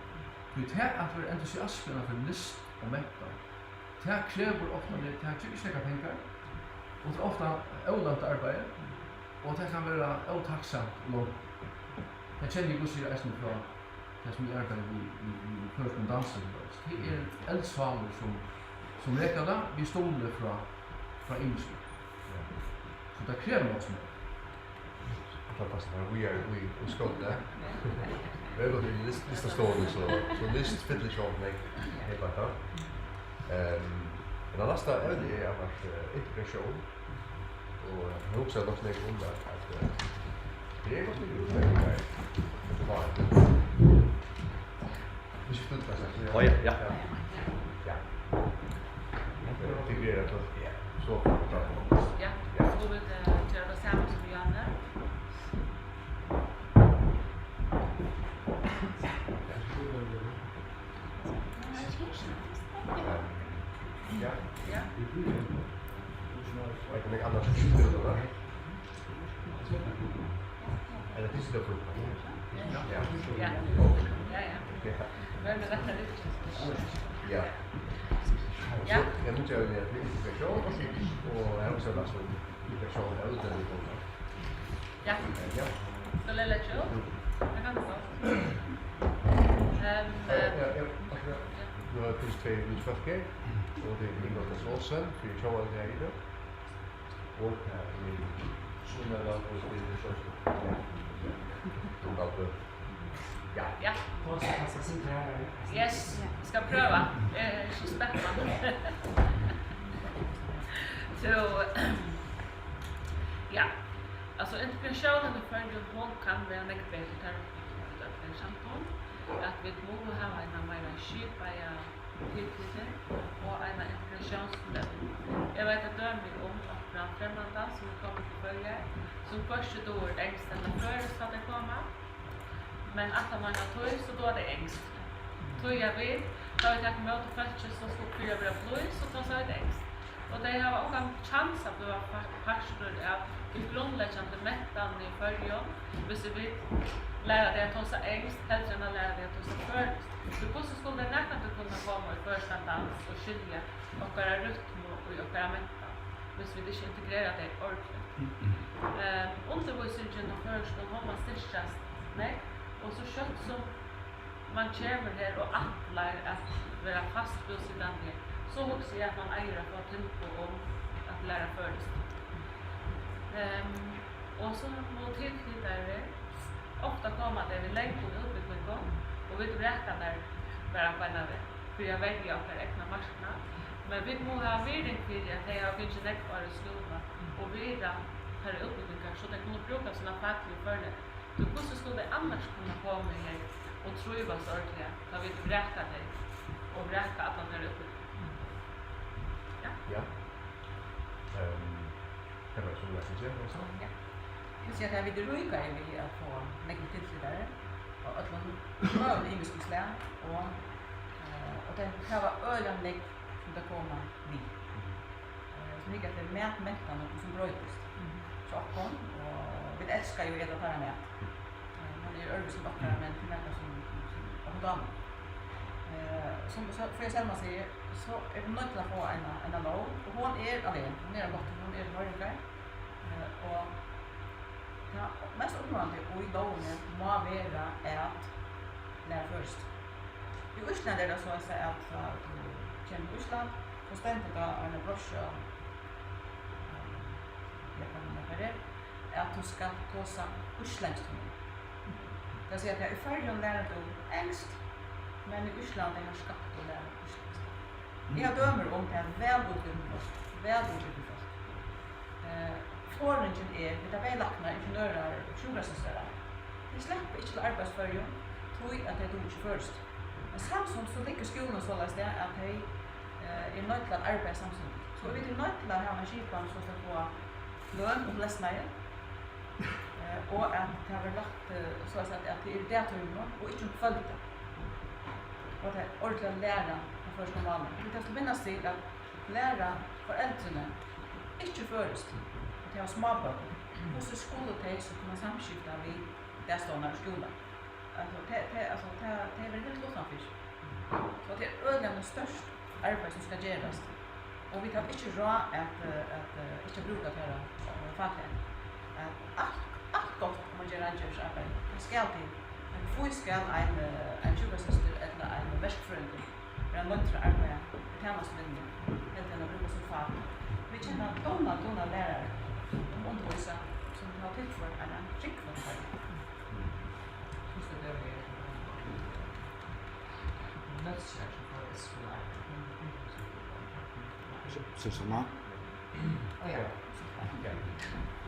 Tí tað at vera entusiasmi fyri list og mentan, tað krevur ofta, tað gevur ikki nakrar pengar, og tað er ofta ólønt arbeiði, og tað kann vera ótakksamt og langt. Tað kenni eg hvussu er eisini frá tað, sum eg arbeiði við, við, við føroyskum dansi til dømis. Tað eru eldsálur, sum, sum reka tað við stuðli frá, frá ymiskum. So tað krevur nokk so nógv. Tað passar bara víðari í, í skóginum. Vit eru í list-, listastovuni, so, so list fyllir sjálvt meg heilt klart. Ehm, men tað næsta evnið er annars, eh, integratión. Og eg hugsaði nokk nógv um at, at, eh, tað er nokk nógv útfordringar. Tað er bara Hvis vi flytter os, så... Åh, ja, ja. Ja. Ja. Det bliver der på. Ja. Så. Ja, ja. Så vil, øh, til at være sammen som hjørne. Ja. Ja. Ja. Er det ikke annars, så skifter vi det, da? Eller disse der fodbold? Ja. Ja. Ja, ja. Okay. Hvem er det, der har det? Ja. Ja. So, eg mundi jo vera til integrasjon, og, og eg har også vært som integrasjon av utlendingar. Ja. Ja. Skal eg leggja opp? Eg kann ta. Ehm, ja, ja, ja. Ja. Nú hava vit fingið tvey nýggj fólk her, og tað er Ingolf Olsen, fyri tjóðargreiðir. Og her er Sunna Valborg, fyri sjálvstøðu. Valborg. Ja. Ja. Yes, eg skal prøva. Eh, so spennandi. So, ja. Altso, integratiónin í Føroyum, hon kann vera nógv betri, tað er eitt samtal, at vit mugu hava eina meira skipaða tilknýting og eina integratiónsmodell. Eg veit eitt dømi um onkran fremmandan, sum er komin til Føroyar, sum hvørki dugir enskt ella føroyskt, tá tey koma, men aftan á eina tíð, so duga tey enskt. Tí at vit, tá vit taka ímóti fólki, sum skulu, fyri at vera blíð, so tosa vit enskt. Og tey hava ongan kjans at blíva pa-, partur av tí grundleggjandi mentanini í Føroyum, hvis vit læra tey at tosa enskt, heldur enn at læra tey at tosa føroyskt. So hvussu skulu tey nakrantíð kunna koma í føroyskan dans og skilja okkara rytmu í okkara mentan, hvis vit ikki integrera tey ordentligt? Ehm, undirvísingin á føroyskum, hon má styrkjast nógv, og so skjótt sum mann kemur her og ætlar at vera fast búsitandi her, so hugsi eg, at mann eigur at fáa tilboð um at læra føroyskt. Ehm, og so mugu tilflytarar, ofta koma tey við langum útbúgvingum, og vit vraka teir bara beinanvegin fyri at verja okkara egna marknað. Men vit mugu hava virðing fyri, at tey hava fingið nógv ár í skúla og virða teirra útbúgvingar, so tey kunnu brúka sínar fakligu førleikar. So hvussu skulu tey annars kunna koma her og trívast ordiliga, tá vit vraka tey og vraka allan teirra útbúgving? Ja. Ja. Ehm, tað var so lætt at gera, so. Ja. Eg vil siga, at vit eru ríkari við at fáa nógvar tilflytarar av øllum møguligum ymiskum slag, og, eh, og tey hava øgiliga nógv, sum tey koma við. Eh, sum hygga eftir matmentan, okkurt sum broytist hjá okkum, og vit elska jo at eta teirra mat. Eh, hon er øðrvísi enn okkara, men tað er nakað sum, sum okkum dámar. Eh, sum so, fyri Selma sigur, so eru vit noydd til at fáa eina, eina lóg, og hon er á veg, hon er á mátta, hon er til hoyringar. Eh, og tað mest umráðandi í lógini má vera at læra føroyskt. Í Íslandi er tað soleiðis, at tá tú kemur til Ísland, so stendur tað á eini brotsju, eh, eg kann hugna hvar er, at tú skalt tosa íslendskt við meg. Tað vil siga, at í Føroyum lærir tú enskt, men í Íslandi, har skalt tú læra íslendskt. Eg havi dømir um tað, væl útbúgvin fólk, væl útbúgvin fólk. Eh, forðingin er, vit hava bæði læknar, ingeniørar og sjúkrasystrar. Tey sleppa ikki til arbeiðis í Føroyum, tí at tey duga ikki føroyskt. Men samstundis so liggur skúlin soleiðis, at tey, eh, eru noydd til at arbeiða samstundis. So vit eru noydd til at hava eina skipan, so at fáa løn um lesnaðin, eh, og at tað verður lagt, eh, soleiðis at, at tað er í dagtímunum og ikki um kvøldið. Og at tey ordiliga læra tað føroyska málið. Vit hava minnast til at læra foreldrini ikki føroyskt, at tey hava smábørn. Hvussu skulu tey so kunna samskifta við dagstovnar og skúla? Altso, tað, tað, altso, tað, tað verður hilt uttanfyri. So tað er øgiliga stórt arbeiði, sum skal gerast. Og vit hava ikki ráð at, eh, at, eh, ikki at brúka teirra, eh, fakligheit. Eh, alt, alt gott, um at gera reingerðisarbeiði, tað skal til. Men hví skal ein, eh, ein sjúkrasystir ella ein verkfrøðingur vera noydd til at arbeiða í tænastuvinnuni, heldur enn at brúka sítt fak? Vit kenna dugnalig, dugnalig lærarar, sum undirvísa, sum hava tilført eina rúgvu til Føroyar. Susanna? Ó, ja. Ja.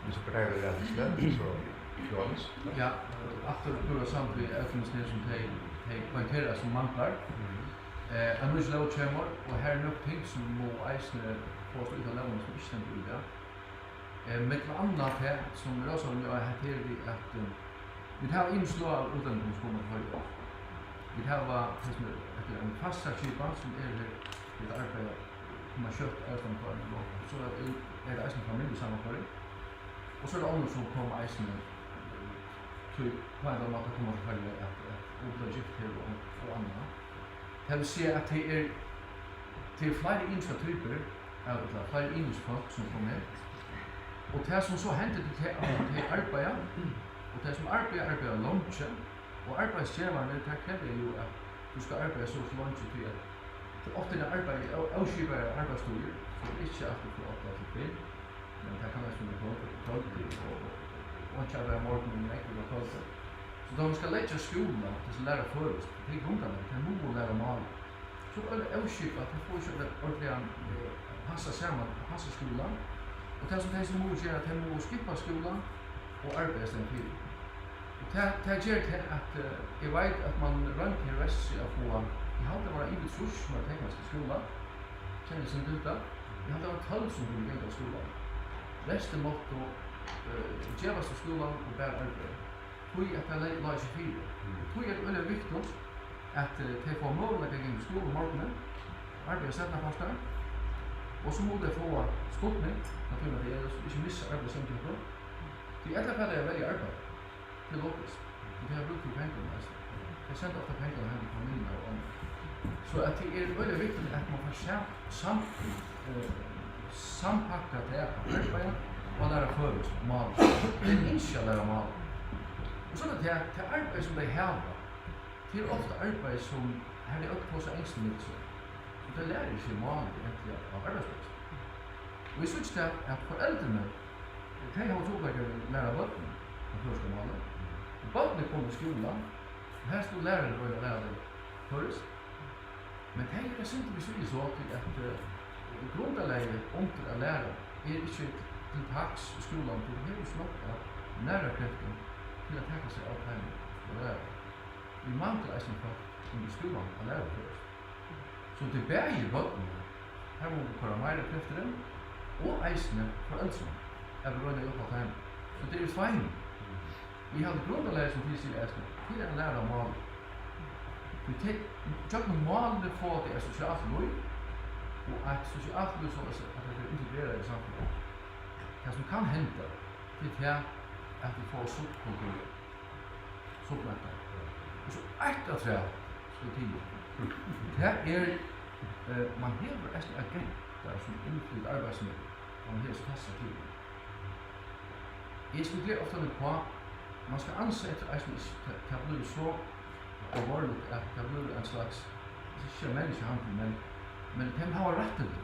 Men so fortelur eg at slett, so Johannes. Ja, eh, aftur púra samd við øllum sum tey, tey poengtera sum manglar. Mhm. Eh, ein nýggj lóg kemur, og har eru nøkur ting sum mugu eisini fáast út av lógini sum ikki stendur í dag. Eh, millum annað tað, sum Rósa var inne á, hetta her við at, eh, vit hava ymisk sløg av útlendingum sum koma til Føroyar. Vit hava tað sum er, hetta er ein fastari skipan sum er her, vit arbeiða, koma skjótt avstað frá einum lóg. So er, er tað eisini familjusamanføring. Og so er tað onnur sum koma eisini, eh, tí, á ein ella annan máta koma til Føroyar at, at, og blíva gift her og, og annað. Tað vil siga, at tað er, tað er fleiri ymiskar typur av, ella fleiri ymisk fólk, sum koma her. Og tað, sum so hendir, tað er, at tey arbeiða, og tey, sum arbeiða, arbeiða leingi, og arbeiðsgevararnir, tað krevur jú, at tú skal arbeiða so og so leingi, tí at tað ofta er arbeiði, ó-, óskipaðar arbeiðstíðir, so tað er ikki altíð frá átta til fimm. Men tað kann eisini vera kvøld, kvøldið og, og, og, og ikki arbeiða morgunin, men nógv á kvøldið. So tá man skal leggja skúla, til at læra føroyskt, tað er grundarlag, tey mugu læra málið. So er tað óskipað, tey fáa ikki orðiliga, eh, passa saman, passa skúlan. Og tað sum tey so mugu gera, tey mugu skipa skúlan og arbeiða seg fyri. Og tað, tað ger tað, at, eh, eg veit, at man royndi her vestur at fáa, eg haldi, tað var yvir trýss, sum var teknisk í skúla. Kenni ikki til tað. Eg haldi, tað var tólv, sum kundu ganga í skúla. Restin máttu, eh, gevast í skúlan og bara arbeiða. Tí at tað lei-, lá ikki fyri. Mm. Og tí er øgiliga viktigt, at, eh, tey fáa møguleika at ganga í skúla um morgunin, arbeiða seinnapartin, og so mugu tey fáa studning, at tí at tey ikki missa arbeiðsinntøku. Tí ella fara tey at velja arbeiði. Tað er logiskt. Tí tey hava brúk fyri pengunum eisini. Tey senda ofta pengarnar heim til familjuna og onnur. So at tað er øgiliga viktigt, at man fær sam-, sam-, eh, sampakka tað at arbeiða og at læra føroyskt mál. Tey ynskja at læra mál. Og so er tað tað, tað arbeiði, sum tey hava, tað er ofta arbeiði, sum, har tey øll tosa enskt millum sín. So tey læra ikki málið ordentliga á arbeiðsplassinum. Og eg síggi tað, at foreldrini, tey hava trupulleikar við at læra børnum tað føroyska málið. Og børnini koma í skúlan, og har skulu lærarar royna at læra tey føroyskt. Men tey eru eitt sindur við síðu so, tí at, eh, grundarlagið undir at læra er ikki til taks í skúlanum, tí tú hevur ikki nokk av lærarakreftum til at taka seg av teimum, sum skulu læra. Vit mangla eisini fólk, sum í skúlanum at læra føroyskt. So tað er bæði børnini, har mugu vit koyra meira kreftir inn, og eisini foreldrini, at vit royna at hjálpa teimum. So tað eru tveir. Vit hava grundarlagið, sum tit siga, eisini, til at læra málið. Vit te-, gjøgnum málið fáa tey eitt sosialt lív, og eitt sosialt lív, soleiðis at tey eru integrerað í samfelagið. Tað, sum kann henda, tað er tað, at vit fáa subkulturar. Subkulturar. Og so eitt afturat skal til. Tað er, eh, man hevur eisini agentar, sum innflyta arbeiðsmiðlum. Man hevur so fasta til. Eg spekuleri ofta upp á, man skal ansa eftir eisini, tað, tað blívur so alvorligt, at tað blívur ein slags, ikki ein menniskjuhandil, men, men tey hava rættindi.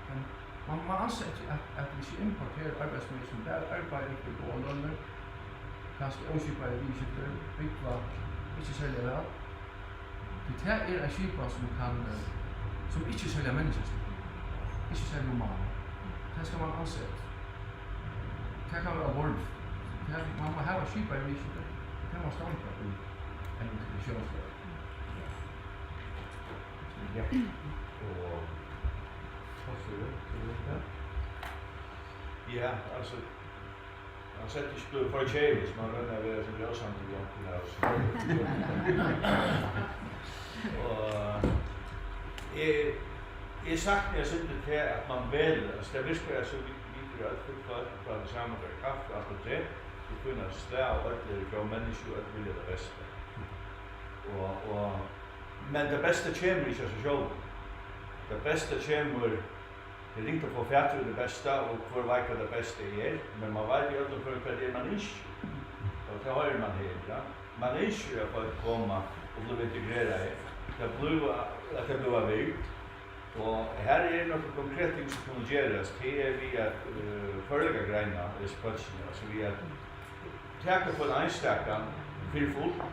Men man má ansa eftir, at, at vit ikki importera arbeiðsmenn, sum bara arbeiða fyri góðar lønir, kanska óskipaðar viðurskiftir, búgva ikki serliga væl. Tí tað er ein skipan, sum kann, eh, sum ikki er serliga menniskjalig, ikki serliga human. Tað skal man ansa eftir. Tað kann vera alvorligt. Tað, man má hava skipan í viðurskifti. Tað má standa í ein integratiónslóg. Ja. Og, hvat sigur tú til tað? Ja, altso, hann setti ikki blíva for keypis, man roynir at vera sum ljósandi í onkrum av. Og eg, eg sakni eitt sindur tað, at man velur, altso, tað virkar, altso, vit, vit eru øll fín fólk, og fáa tað sama, drekka kaffi og alt tað der, vit finnast stað, og øll eru góð menniskju, og øll vilja tað besta. Og, og, men tað besta kemur ikki av sær sjálvum. Tað besta kemur, tað er ringt at fáa fatur í tað besta, og hvør veit, hvat tað besta er, men man veit í øllum førum, hvat tað er, man ynskir. Og tað hoyrir man her, ja. Man ynskir, at fólk koma og blíva integreraði. Tað blíva, at tað blíva virt. Og her eru nøkur konkret ting, sum kunnu gerast. Tað er við at, eh, førleikagreina hesi fólkini, altso við at taka hvønn einstakan fyri fult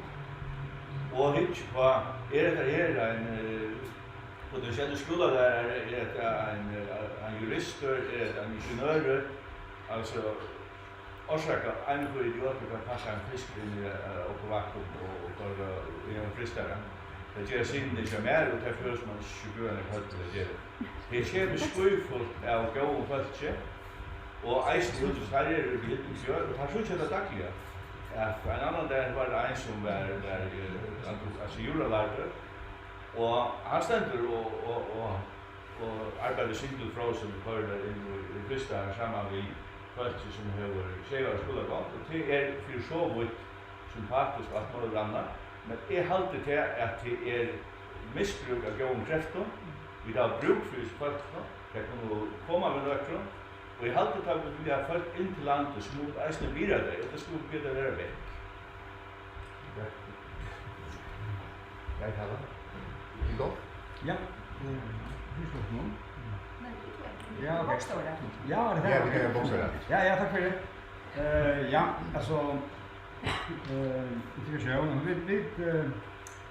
og hyggja upp á, er hetta her ein, eh, potentiellur skúlalærari, er hetta ein, eh, ein juristur, er hetta ein ingeniørur? Altso, orsaka, ein og hvør idiotur kann pakka ein fisk inn í, eh, okkurt vakuum og, og koyra í ein frystara. Tað gera synirnir hjá mær, og tað førir sum man ikki brúka eina kvøld til at gera. Her kemur skýfult av góðum fólki, og eisini út, teir eru í hildum fjør, og teir síggja tað dagliga, at ein annan dag var tað ein, sum var, var, eh, altso, juralærdur, og hann stendur og, og, og, og arbeiðir single frozen, koyrir tað inn í, í frystaran saman við fólki, sum hevur sjey ára skúlagongd, og tað er fyri so vítt sympatiskt og alt møguligt annað, men eg haldi tað, at tað er, misbrúk av góðum kreftum. Vit hava brúk fyri hesum fólkunum, tey kunnu koma við nøkrum, og eg haldi, tá vit vilja fólk inn til landið, so mugu vit eisini virða tey, ella skulu vit bjóða tey at vera vekk. Ja, Tala. Ingolf? Ja. Eh, hur skal man? Ja, ok. Bókstavir. Ja, er tað Ja, tað? Vit gera bókstavir. Ja, ja, takk fyri. Eh, ja, altso, eh, integratión, vit, vit, eh,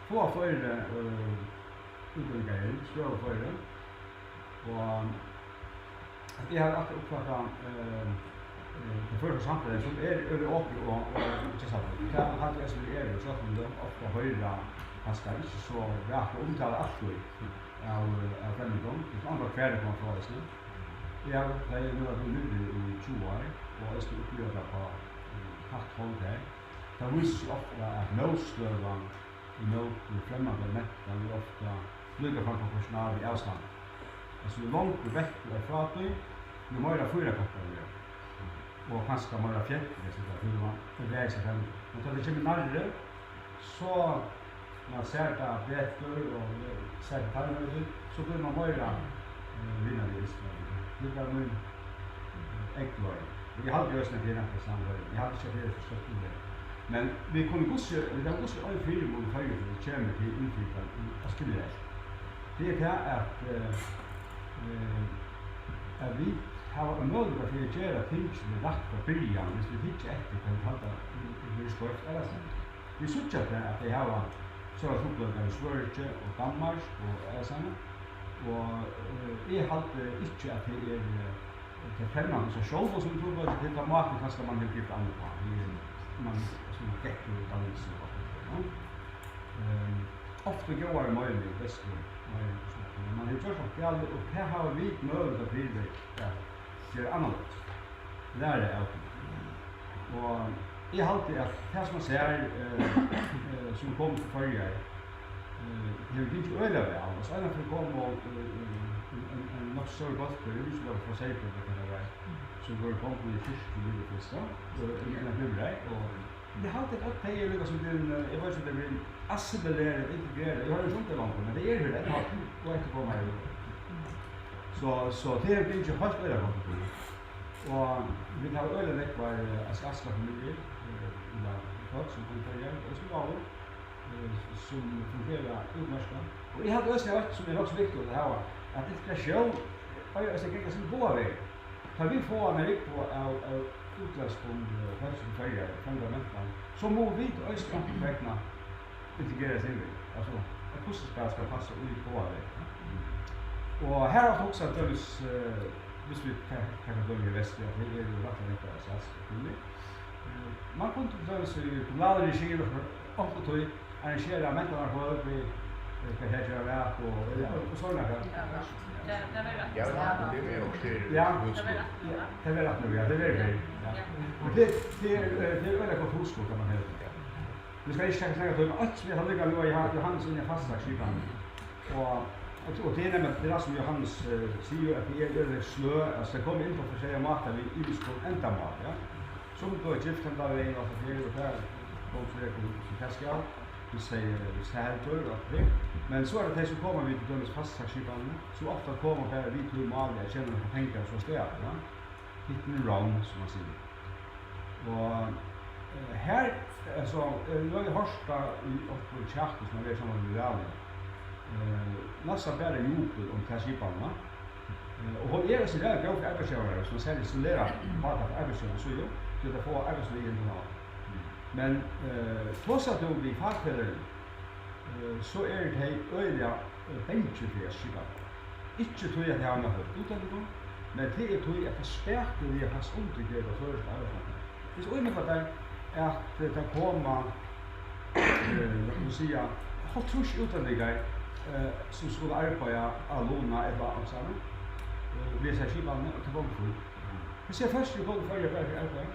fáa fleiri, eh, útlendingar inn, støðugt fleiri. Og at eg havi altíð uppfattað, eh, eh, tað føroyska samfelagið sum er øgiliga opið og, og gestablítt. Tað haldi eg eisini er, sjálvt um tað ofta hoyrir kanska ikki so vakra umtalu altíð av, av fremmandum, sum annað hvar tey koma frá eisini. Eg havi, tá eg nú havi verið niðri í tjúgu ár, og eisini upplivað tað á, eh, tætt hond har, tað vísir seg ofta, at mótstøðan ímóti fremmandari mentan er ofta líka framproportional við avstandi. Altso, jú longur vekk tú ert frá tí, jú meira fýrakoppar verður. Og kanska meira fjendtligt, so tað blívur man, tað er ikki fremmand. Men tá tað kemur nærri, so man sær tað betur og sær tað betur, so blívur man meira, eh, vinarligur. Tað er bara mín, eh, eygleiðing. Og eg haldi eisini, at tað er nakað sannføri. Eg haldi ikki, at tað er so stórt í tí. Men vit kunnu hvussu, vit hava hvussu ein fyrimun í Føroyum, tá tað kemur til innflytarar í, altso, generelt. Tað er tað, at, eh, eh, at vit hava ein møguleika fyri at gera tingini rætt frá byrjan, viss vit hyggja eftir, hvat vit halda er, er skeivt, ella so. Vit síggja tað, at tey hava sovorðnar trupulleikar í Svøríki og Danmark og aðrastaðni. Og, eh, eg haldi ikki, at tað er, eh, tað er fremmandum sær sjálvum sum trupulleiki, tað er tann mátin, kanska, man hevur gripið an uppá. Tað er, man, sum man gekk úr dannilsi og alt tað, ja. Ehm, ofta góðari meining, bestu meining, og so, men man hevur gjørt okkurt galið, og tað hava vit møguleika fyri at gera annarleiðis. Læra av tí. Og eg haldi, at tað, sum man sær, eh, eh, sum kom til Føroyar, eh, hevur gingið øgiliga væl. Altso, einaferð kom og, eh, eh, ein, ein, ein nokk so stórur bólkur, eg veit ikki, um tað var frá Seyðfirði, ella hvar tað var, sum vóru gongdar í kirkju við fyrsta, og ein, ein av Bifrøð, og eg haldi, at øll tey eru líka sum blivin, eh, eg veit ikki, um tey eru blivin assimilerað, integrerað, eg hoyri ikki um tey longur, men tey eru her enn, og eftirkomarar. So, so tað hevur gingið heilt øgiliga gott. Og vit hava øgiliga nógvar, eh, as-, aðrar familjur, eh, ella fólk, sum koma til Føroyar, og sum áður, eh, sum fungera útmerkað. Og eg haldi eisini, eitt sum er nokk so viktigt at hava, at integratión eigur eisini at ganga sín báðar vegir. Tá vit fáa eina rúgvu av, av útlendskum, eh, fólki til Føroyar, fremmandari mentan, so mugu vit eisini onkursvegna integrera seg við. Altso, eitt puslispæl skal passa í báðar vegir. Og har er ofta hugsað til dømis, eh, viss vit ta-, taka dømi í Vestri, at her eru rættiliga nógvar asiatisku kvinnur. Eh, man kundi til dømis í kommunalregi og onkuntíð arrangera mentanarforløp við, eh, hvat heita tey, og, og, og sovorðið nakað. Ja, tað, tað verður rætt. Ja, tað er okkurt her í Ja. Húsið. Ja, tað verður rætt nú, ja, tað verður her. Ja. Ja. Men tað, tað er, eh, tað er øgiliga gott hugskot, kann man hevur. Nú skal eg ikki taka nakað tíma. Eitt sum eg haldi líka nú, at Johan-, Johannes er inni í fastlagsskipanini. Og, og, og tað er nemliga, tað er sum Johannes, eh, sigur, at tað er, er slø, altso, tey koma inn á forskelligar mátar við ymiskum endamál, ja. Sum blíva gift henda vegin og alt tað her, og tað kom so, sum tað skal, viss tey, viss tað heldur, og alt tað. Men so er tað tey, sum koma við til dømis fastlagsskipanini, sum ofta koma bara við tí máli at tjena nakrar pengar so staðar, ja. Hit and run, sum man sigur. Og, eh, her, altso, eh, nú havi eg hoyrt tað í onkrum chati, sum er saman við Rani. Eh, næstan bara jubel um ta skipanina. Eh, og hon er eisini væl góð fyri arbeiðsgevarar, sum sær stimulera bátar frá arbeiðsgevarans síðu, til at fáa arbeiðsliðið inn til Havnar. Men, eh, tosar tú við fakfeløgini, eh, so eru tey øgiliga, eh, bangin fyri at skipa. Ikki tí, at tey hava nakað ímóti útlendingum, men tað er tí, at tað spakuliga fæst undirgerð á føroyskum arbeiðsmarknaði. Viss tú ímyndar tær, at, eh, tað koma, eh, lat okkum siga, hálvtrýss útlendingar, eh, sum skulu arbeiða á Luna ella okkurt annað, eh, við hesari skipanini, og tað gongur fínt. Hesi fólk, sum koma til Føroyar bara fyri arbeiði,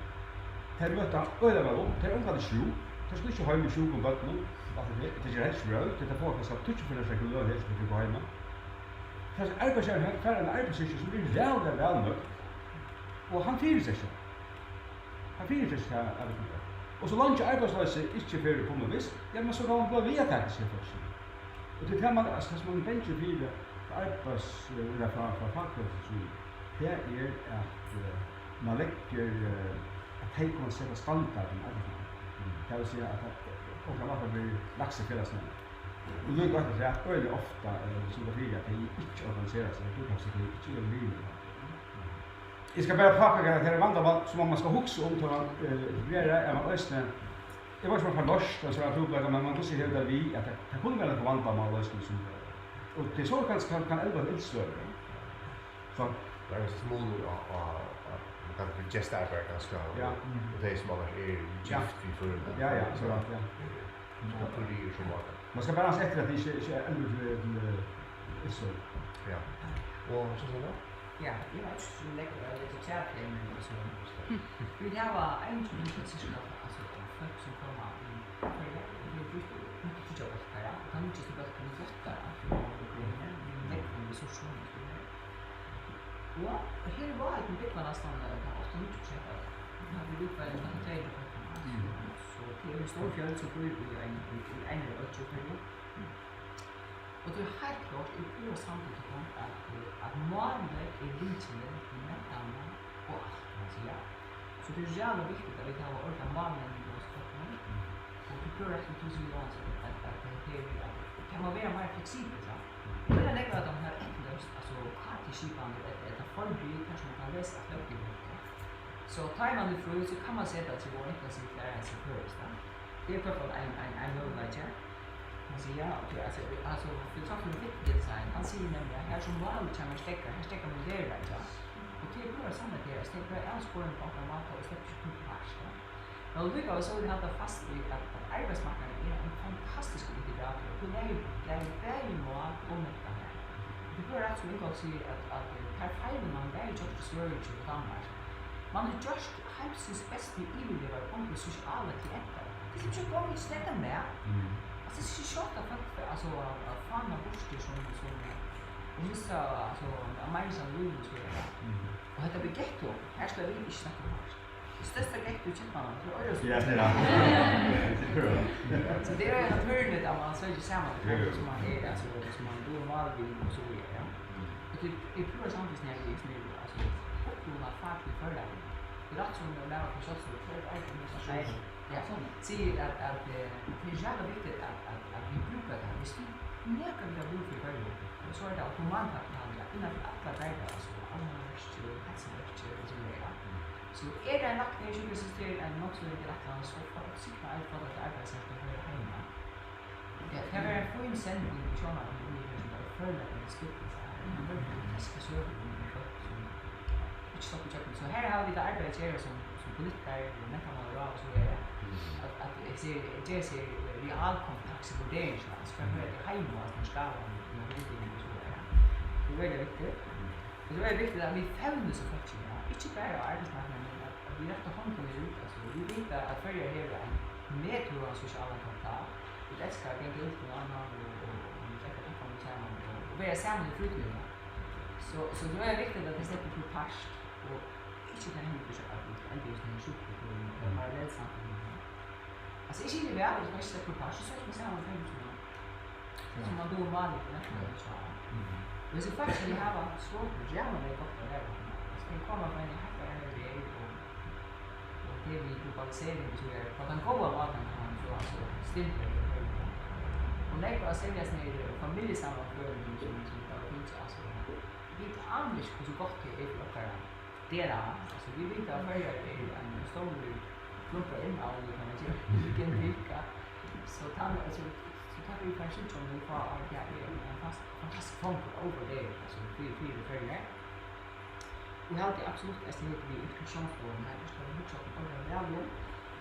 tey møta øgiliga væl upp, tey eru ongantíð sjúk, tey skulu ikki heim við sjúkum børnum, og alt tað har, tey gera helst ikki brøv, tí tey fáa kanska tíggju, fýra hundrað krónur løn her, sum tey brúka heima. Tað er arbeiðsgevarin, hann fær eina arbeiðsstyrki, sum er væl, væl, væl nøgd, og hann fyritrekkir tað. Hann fyritrekkir tað arbeiðsmarknaðin. Og so leingi arbeiðsloysið ikki fer upp um og vist, ja, men so kann hann blíva við at taka seg fólk. Og tað er tað, man, altso, tað, sum man er bangin fyri frá arbeiðs-, ella frá, frá fakfelagið, tað er, at, eh, man leggur, eh, at tey kunnu seta standardin á arbeiðsmarknaðinum. Mm. Tað vil siga, at tað, okkara mál verður lagt til felagsnevndina. Og nú gott, at tað er øgiliga ofta, eh, sum tað fyri, at tey ikki organisera seg, tað er kanska, tey ikki eru villig. Eg skal bara påpeika, at her er vandamál, sum man skal hugsa um, tá man, eh, etablerar, at man eisini, eg veit ikki, um man fær loyst ein sånn trupulleika, men man hvussu hevur tað við, at tað, tað kunnu vera nøkur vandamál eisini, sum, og tað er so kann, kann, kann elva til illstøðu, ja. So. Tað er ein munur á, á, á, man kann gestaarbeiða kanska, og, ja, og tey, sum annars eru gift við føroyingum. Ja, ja, so, ja. Sum tað er sum vanligt. Man skal bara ansa eftir, at tað ikki, ikki er elva til, til, eh, illstøðu. Ja. Og so, so, ja. Ja, eg veit ikki, sum leggur av litteratur, men, altso, vit hava einogtjúgu hundrað sirka, altso, fólk, sum koma í Føroyar, og vit brúka, brúka tríggjar bólkar, ja, og tann nýggjasti bólkurin er flottari, ja, fyri okkum, við nógvum ressourcum, og so framvegis. Og her var eitt búgva næstan, eh, átta, níggju prosent av, vit hava útvarið næstan tvey hundrað fólk, ja. Mm. So tað er ein stór fjøld, sum býr í ein, í, í einari oyggj í Føroyum. Og tað er heilt klárt, eg eri púra samd við tykkum, at, at málið er lykilin til mentanina og alt, kann man siga. So tað er ræðuliga viktigt, at vit hava ordiliga málmenning í hesum flokkunum. Og tað er púra rætt, sum tú sigur, Jóansson, at, at tað her, at tað má vera meira fleksibelt, ja. Og tað er nógv av teimum her eftirløst, altso, K T-skipanir, ella, ella forrit, har sum man kann lesa flótliga. So tá ið man er frí, so kann man seta seg og intensivt læra seg føroyskt, ja. Tað er í hvørt fall ein, ein, ein møguleiki. Man sigur, ja, ok, altso, altso, filosofin Wittgenstein, hann sigur nemliga, at har sum málið hjá mær steðgar, har steðgar mín veruleiki. Og tað er púra sannheit, at tað er bara ein sporing á onkran máta og sleppur ikki til part, ja. Men allíkavæl so vil eg halda fast í, at, at arbeiðsmarknaðurin er ein fantastiskur integrator. Tú lærir, lærir bæði mál og mentan har. Og tað er púra rætt, sum Ingolf sigur, at, at, eh, tær feilir man bæði gjørt í Svøríki og Danmark. Man hevur gjørt heimsins bestu yvirvegaðu konkursu sosialar klientar. Tað er ikki gott, tað er tað. Mm. Altso, tað er ikki sjálvt, at fólk, altso, at, at fána burtur sum, sum, og missa, altso, at meira enn lívið, so er. Mm. Og hetta við getto, her skal vit ikki snakka um hart. Tað størsta getto í Keypmannahavn, tað er Oyrarbakkin. Ja, ja. So tað er jú natúrligt, at man søkir saman við fólk, sum man er, altso, sum man dugir mál við og so víðari, ja. Mm. Og tað er púra samfelagsneyðugt, sum er, altso, upprunaligt fakligt forlag. Tað er rætt, sum maður frá Sjálvstøðu, tað er eitt, nei, ja, sigur, at, at, eh, tað er ræðuliga viktigt, at, at, at vit brúka tað. Viss vit nakað vit hava brúk fyri í Føroyum, so er tað humankapitalin, ja, innan fyri allar greinar, altso, almannaverkir, heilsuverkir og so víðari. So er tað ein lækni, sjúkrasystir, ein nokk so lítil ætlan, so fá vit sikra eitt fólk at arbeiða seg til at vera heima. Ja, tað var ein fín sending í sjónvarpinum, um, í hesum, tá ið førleikarnir spiltust her. Hann var ein fantastisk søga um fólk, sum ikki sluppu ígjøgnum. So her hava vit eitt arbeiði at gera sum, sum politikarar og mentamálaráð og so víðari. Mm. At, at eg sigi, eg geri seg realkompetensuvurderingina, altso, hvat er tað heima, altso, skaðan, og hildin og so víðari. Tað er veldig viktigt. Og tað er viktigt, at vit fevna so fólkini, ja. Ikki bara á arbeiðsmarknaðinum, men at, at vit rætta hondina út, altso, vit vita, at Føroyar hevur ein methøgan sosialan kapital. Vit elska at ganga út við annan og, og, og drekka kaffi saman og, og vera saman í frítíðini. So, so tað er viktigt, at tey sleppa til part og ikki tað hendir, at vit enda í sovorðnum sjúkligum og parallellsamfelagnum. Altso, eg skilji væl, at vit ikki sleppa til part, so sleppa vit saman í frítíðini. Ja. Sum man dugir málið, ja. Ja. Mhm. Og hesi fólkini hava so ræðuliga gott at læra okkum. Altso, tey koma frá einum heilt øðrum vegi og, og tað við globalisering, so er á tann góða mátan, kann man so, altso, stimpla tey. Og nógv av serliga nær familjusamanføringum, sum, sum tað var fingið, altso, vit ana ikki, hvussu gott tað er fyri okkara D N A, altso, vit vita, at Føroyar er ein stórur klumpur av innavli, kann man siga, í genetikk. So tann, altso, so tað vit fara at síggja um nøkur fá ár, tað er ein fast-, fantastisk form fyri over there, altso, fyri, fyri Føroyar. Og eg haldi absolutt, at tað hevur við integratiónsstovuna, har skal vit hugsa okkum ordiliga væl um.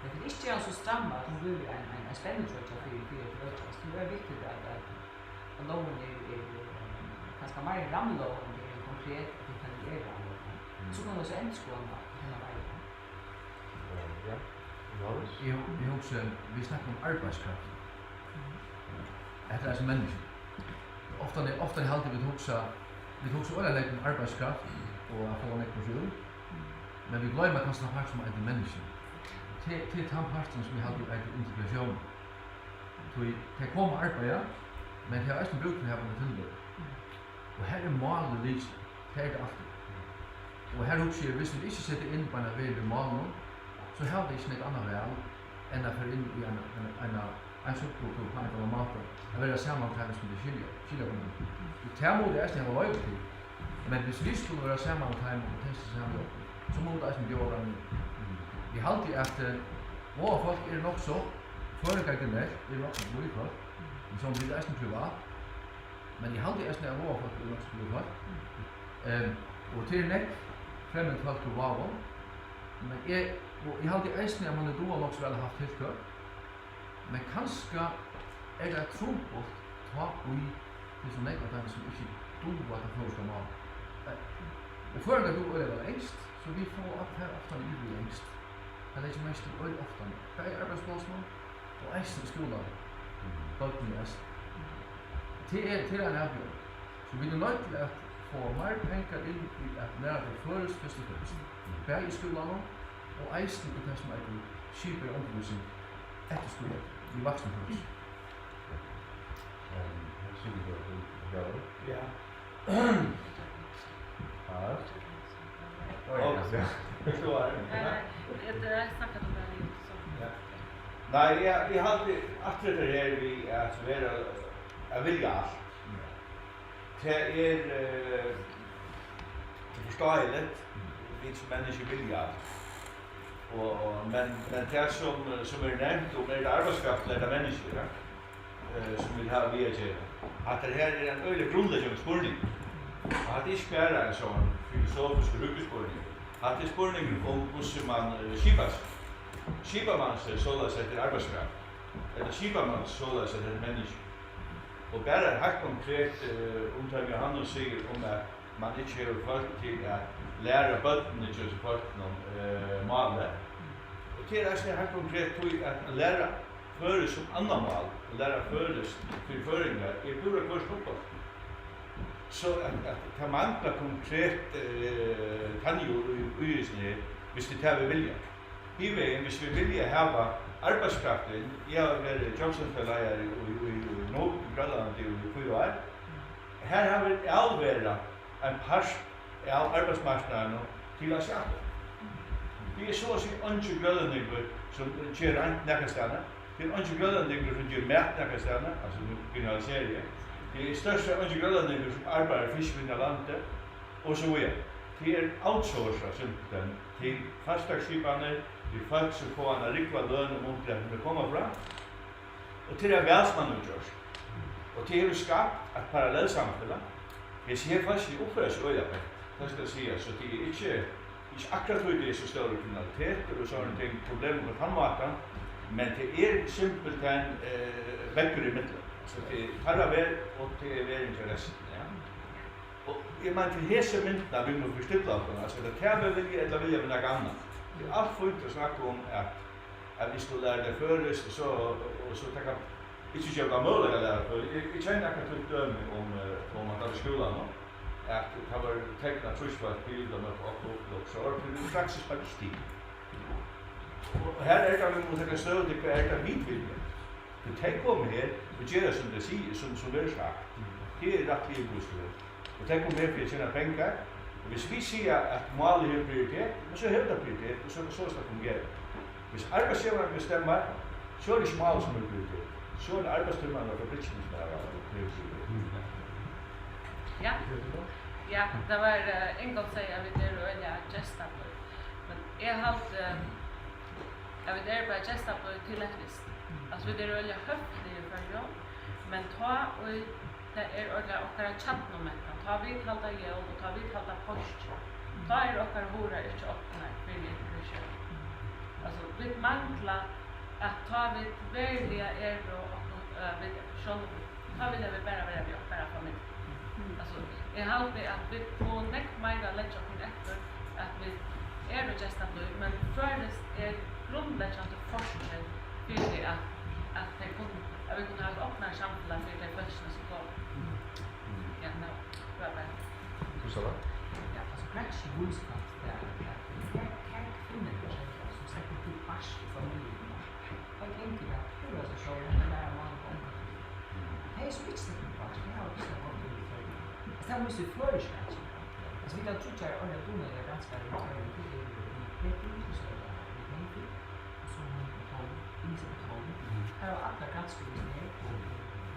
Men vit ikki gera so stramma, at hon blívur ein, ein, ein spennitroyggja fyri, fyri at økjast. Tað er viktigt at, at Og lógin er, er, eh, kanska meira ein rammalóg, enn tað er ein konkret, detaljeret lóg. Mm. So kunnu vit so endurskoða hana hendan vegin. Eh, ja. Jóhannes? Eg hu-, eg hugsi, vit snakka um arbeiðskraft. Mhm. Hetta er sum menniskju. Ofta, ofta haldi vit hugsa, vit hugsa øgiliga nógv um arbeiðskraft og at fáa nógv burtur úr. Mhm. Men vit gloyma kanska tann part sum eitur menniskju. Tað, tað er tann parturin sum eg haldi eitur integratión. Tí tey koma og arbeiða, Men tey hava eisini brúk fyri at hava eina tilveru. Og har er málið lykilin. Tað er tað altíð. Og har hugsi eg, viss vit ikki seta inn beinan veg við málinum, so hava tey ikki nógv annað val enn at fara inn í eina, eina, eina, ein subkultur á ein ella annan máta, at vera saman við teimum, sum tey skilja, skilja hvønn annan. Og tað mugu tey eisini hava loyvi til. Men viss vit skulu vera saman við teimum og tey saman við okkum, so mugu vit eisini bjóða teimum inn. Eg haldi, at, eh, vágafólk eru nokk so, føroyingar generelt eru nokk so blíð fólk, men so eru vit eisini privat. Men eg haldi eisini, at vágafólk eru nokk so blíð fólk. Ehm, og tað eru nógv fremmand fólk úr Vágum. Men eg, og eg haldi eisini, at mann er dugað nokk so væl at havt tiltøk. Men kanska er tað trumbult, tá ið tað er so nógv av teimum, sum ikki duga tað føroyska mál. Eh, og føroyingar duga øgiliga væl enskt, so vit fáa of-, fara ofta yvir í enskt. Tað leggur mest til øgiliga ofta, bæði á arbeiðsplássinum og eisini í skúlanum. Børnini eisini. Tað er, tað er ein avbjóðing. So vit eru noydd til at fáa meir pengar inn í at læra tey føroyskt fyrst og fremst. Bæði í skúlanum og eisini í tað, sum eitur skipaða undirvísing eftir skúla, í vaksnum føroyskum. Ehm, her sigi eg, at tú, ja. Ja. Ja. Oj, ja. Forstår. Nei, nei, eg, eg snakka um tað her, so. Ja. Nei, eg, eg haldi aftur hetta her við at vera, at vilja alt. Ja. Tað er, eh, tað er forståeligt, vit sum menniskju vilja alt. Og, og, men, men tað sum, sum er nevnt, um er tað arbeiðskraft ella er tað menniskju, ja? Eh, sum vit hava við at gera. Hatta her er ein øgiliga grundleggjandi spurningur. Og hatta er ikki bara ein sånn filosofiskur hugspurningur. Hatta er spurningur um, hvussu mann, eh, skipar seg. Skipar mann seg soleiðis, at tað er arbeiðskraft? Ella skipar mann seg soleiðis, at tað er menniskju? Og bara heilt konkret, eh, um tað Jóhannes sigur um, at mann ikki hevur fólk til at læra børnini hjá hesum fólkunum, eh, málið. Og tað er eisini heilt konkret tí at, at læra føroyskt sum annað mál, at læra føroyskt fyri føroyingar, er púra hvørt uppá. So at, at tað manglar konkret, eh, kann jú í, í hesum her, viss tað er tað, vit vilja. Hinvegin, viss vit vilja hava arbeiðskraftin, eg havi verið jobcenterleiðari í, í, í Nuuk í Grønlandi í fýra ár. Har hava vit avverað ein part av arbeiðsmarknaðinum til Asiatar. Tað er so at siga eingin grønlendingur, sum ger reint nakrastaðni. Tað er eingin grønlendingur, sum ger mat nakrastaðni. Altso, nú generaliseri eg. Tað er størsta eingin grønlendingur, sum arbeiðir fiskivinnu á landi, og so víðari. Tað er outsourcað simpelthen til fastlagsskipanir, til fólk, sum fáa eina rúgvu løn, um, um, til at koma frá. Og tað er væl, sum hann hevur gjørt. Og tað hevur skapt eitt parallelsamfelag. Hesi her fólkini uppføra seg øgiliga pent, tað skal sigast, so tað er ikki, ikki akkurát, tí tað er so stórur kriminalitetur og sovorðin ting, problem á tann mátan, men tað er simpelthen, eh, veggur ímillum. So tað er teirra verð, og tað er verðin hjá restini, ja. Og eg meini, til hesa myndina, vit mugu forstilla okkum, altso, er tað tað, vit vilja, ella vilja vit nakað annað? Tað er alt fínt at snakka um, at at vit skulu læra tey føroyskt, og so, og so taka, ikki geva teimum møguleika at læra føroyskt. Eg, eg kenni akkurát eitt dømi um, eh, um at tað í skúlanum, at tað var teknað trýstfólk til, og nøkur okkum, og so var tað praksis bara ikki til. Og her er tað, vit mugu taka støðu til, hvat er tað, vit vilja? Tí tey koma her og gera, sum tey siga, sum, sum verður sagt. Tað er rættiliga egoistiskt. Og tey koma her fyri at tjena pengar. Og hvis vit siga, at málið hevur prioritet, men so hevur tað prioritet, og so er tað soleiðis, tað fungerar. Hvis arbeiðsgevarin bestemmar, so er tað ikki málið, sum hevur prioritet. So er tað arbeiðstímarnir á fabrikkini, sum hava prioritet. Ja. Ja, tað var, eh, Ingolf segði, at vit eru øgiliga gestablíð. Men eg haldi, eh, at vit eru bara gestablíð til eitt vist. Altso, vit eru øgiliga høflig í Føroyum, men tá ið tað er orðið okkara kjarnumentan, tá vit halda jól og tá vit halda páskir, tá eru okkara hurðar ikki opnar fyri, fyri sjálv. Altso, vit mangla, at tá vit veruliga eru okkum, eh, vit sjálvi, tá vilja vit bara vera við okkara familju. Altso, eg haldi, at vit mugu nógv meira leggja okkum eftir, at vit eru gestablíð, men føroyskt er grundleggjandi fortreyt fyri at, at tey kunnu, at vit kunnu hava eitt opnari samfelag fyri tey fólkini, sum koma. Ja, nú, hvat var tað? Hvussu var tað? Ja, altso, praktisk vitskap, tað er, at her, her kvinnur, sum sleppa til bart í familjuni. Tey ganga í tað púra seg sjálv, men bara mál og ongantíð. Tey Sum ikki sleppa upp á, tey hava ikki sleppa upp í Føroyum. Altso, tað vísir føroysk rannsókn. Altso, vit hava tríggjar ordiliga dugnaligar granskarar í Føroyum, tað eru Petur, og so er tað Petur, og so er hon Tór, Elisabeth Holm. Mhm. Tær hava allar granskað í hesum her,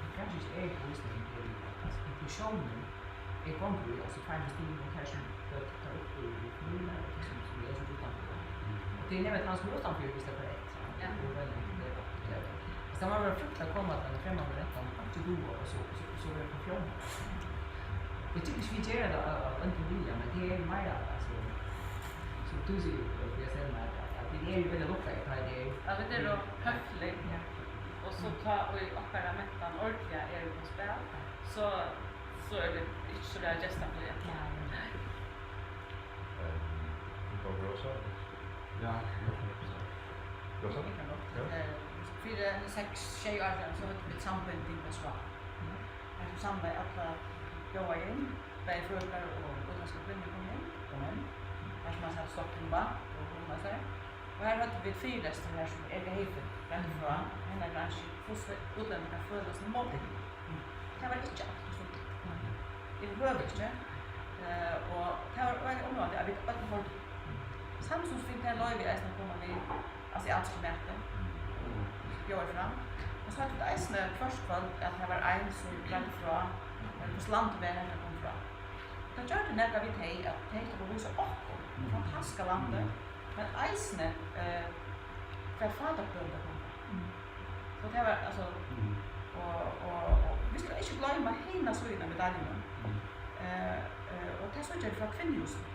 og granskingin er í vísindum, altso, inklusiónin er gongur í, altso, tveimum stigum, og tær sum tað, tað upp í, í kommununi, og tær sum, sum eru uttanfyri. Mhm. Og tað er nevniliga tann sum er uttanfyri, viss tað er korrekt. Ja. Og veldig, det er ofte det. Så man var fryktet å komme til en fremmed rett, om ikke du var, og så, så, så var det på fjorden. Jeg tykker ikke, vi gjør det av, av ondt vilje, men det er mer, altså, som du sier, og jeg ser meg, at, at det er jo veldig lukket, at det er. Ja, men det er jo høflig. Ja. Og så ta, og i akkurat mentan ordentliga er det på spill, så, så er det ikke så det er gjesten på det. Ja, ja. Ehm, Inga Rosa? Ja, ja, ja. Rosa? Ja. Eh, fyri seks, sjey ár síðan, so høvdu vit sambinding á Skrá. Mhm. Har sum samlaði allar góðar inn, bæði føroyskar og útlendskar kvinnur komu inn, og menn. Har sum man sat stolt inn á og hugnaði sær. Og har høvdu vit fyrilestrar har sum Erika Hefe greiddi frá, hennara gransking, hvussu útlendingar føla seg móttiknar. Tað var ikki altíð stuttligt. Yvirhøvur ikki. Eh, og tað var øgiliga umráðandi, at vit øll hoyrdu. Samstundis fingu tey loyvi eisini at koma við asiatiskum mati, bjóða fram. Og so høvdu vit eisini hvørt kvøld, at har var ein, sum greiddi frá, eh, hvussu landið var, har tað kom frá. Tað gjørdi nakað við tey, at tey tóku at vísa okkum fantastiska landið, men eisini, eh, hvar fátækdømi tey komu frá. Mm. So tað var, altso, mm, og, og, og vit skulu ikki gloyma hina síðuna av medaljuni. Mm. Eh, eh, og tað síggja vit frá Kvinnuhúsinum.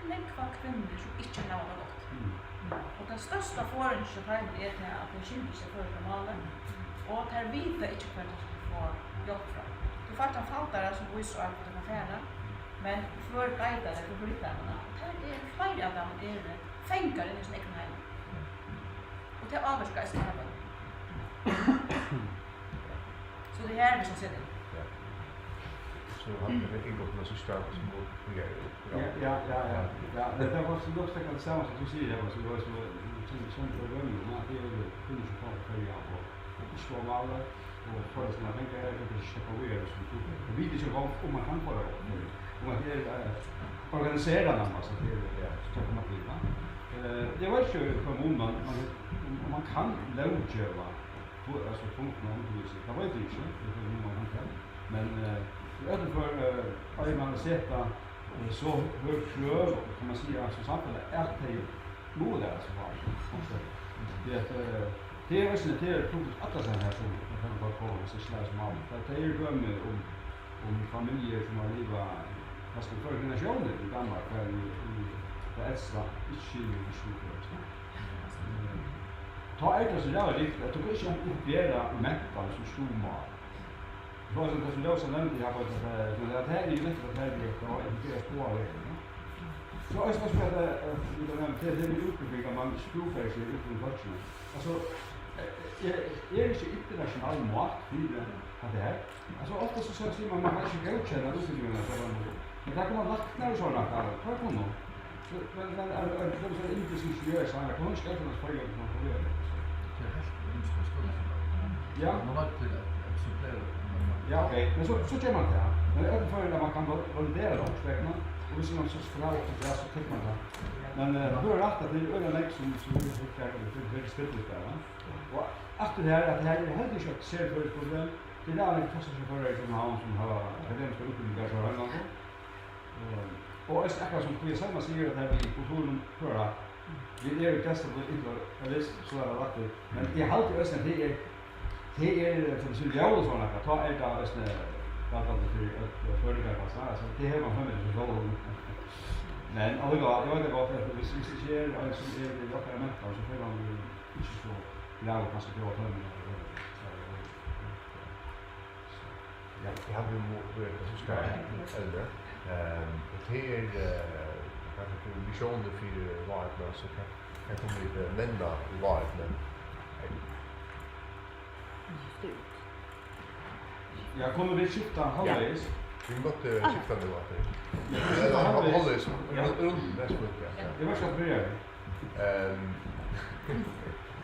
Tað eru nógvar kvinnur, sum ikki hava tað gott. Mm. Og tann størsta forðingin hjá teimum er tað, at tey skilja ikki tað føroyska málið, og tær vita ikki, hvar tær skulu fáa hjálp frá. Tú fært ein faldara, sum vísir á, hvar tú kanst fara, men hvør geitar tær, hvør flytur tær? Og tað eru fleiri av teimum eru fangar inni í sínum egna heimi. Og tað ávirkar eisini aðrar børn. So tað er her, vit skulu seta inn. Ja. So hann er inngongdin av sista, sum nú byrjar. Ja, ja, ja, ja. Ja, men tað var so nokk nakað tað sama sum tú sigur, Eva, sum var so, sum, sum var vønlig, men at tað eru kvinnur sum koma til Føroya og, og ikki fáa málið, og fáa sínar pengar, og tað er ikki tað, sum tú, tað vita ikki, um, um man kann fáa tað, um at tað er, eh, organiserað nærmast, at tað er, ja, so koma til, va? Eh, eg veit ikki, hvønn mun man, man, um man kann lóggeva, Tvo-, altso, tvungnari undirvísing, tað veit eg ikki, eg veit ikki, um man kann tað. Men, eh, í øllum førum, eh, eigur man at seta, eh, so høg krøv, kann man siga, sum samfelag, at tey mugu læra seg frá. Tí at, eh, tað er eisini, tað er tungt alla staðni her, sum, at tað kann koma, viss ikki læra seg málið. Tað, tað eru dømi um, um familjur, sum hava livað, kanska fleiri generatiónir í Danmark, har í, í, tað elsta ikki skilur, ikki skilur føroyskt. Eh, Tá er tað so ræðuliga viktigt, at tú kanst ikki operera mentan sum stovmál. Tú veitst, tað sum Rósa nevndi her, at, at, at, at her er jo nettopp at her er, at, at, at, at, So eisini, at, at, at, vit hava nevnt, tað er við útbúgving, at man ikki brúkar seg út um fólkini. Altso, eh, er, er ikki international mát fyri hatta her? Altso, ofta so sigur man, man kann ikki góðkenna útbúgvingina, so man, men tað kunnu læknar og sovorðið, at, at, tað kunnu. Men, men, er, er, er, er indisk ingeniør, so hann kann ikki góðkenna, so fáa vit, so fáa vit. Tað er heilt ymiskt, sum man, ja, man er til at, at supplera. Ja, ok. Men so, so ger man tað. Men í øllum førum, at man kann val-, validera tað, vegna, og viss man so skal hava tað, so tekur man tað. Men, eh, tú hevur rætt, at tað er øgiliga nógv, sum, sum er, er, er, er spillir der, va? Og aftur her, at her er heldur ikki eitt serføroyskt problem. Tað er nógvir fólk, sum koma frá Føroyum, sum hava akademiskar útbúgvingar frá Grønlandi. Eh, og eisini akkurát sum Kvígið Selma sigur, at her við kulturin føra, vit eru gestir, so er tað rætt. Men eg haldi eisini, at tað er, tað er, eh, fyri sín ljóð og sovorðið, at tá er tað eisini galdandi fyri øll, eh, føroyingar, altso, altso, tað hevur man funnið til sjálvum. Men allíkavæl, eg veit gott, at viss, viss ikki er ein, sum er í okkara mentan, so fer man jú ikki so væl, kanska, at bjóða teimum. Ja, eg havi jú mo-, verið, so skal eg, Ellen. Ehm, og tað er, eh, kanska til visjónir fyri Vágoynna, so kan, kan koma vit, eh, menna í Vágoynni. Ja, kunnu vit skifta hálvvegis? Vit máttu, eh, skifta nú aftur. Ja, vit skifta hálvvegis. Hálvvegis, ja. Rund, rund, næstu, ja. Eg veit ikki, hvat byrjar. Ehm,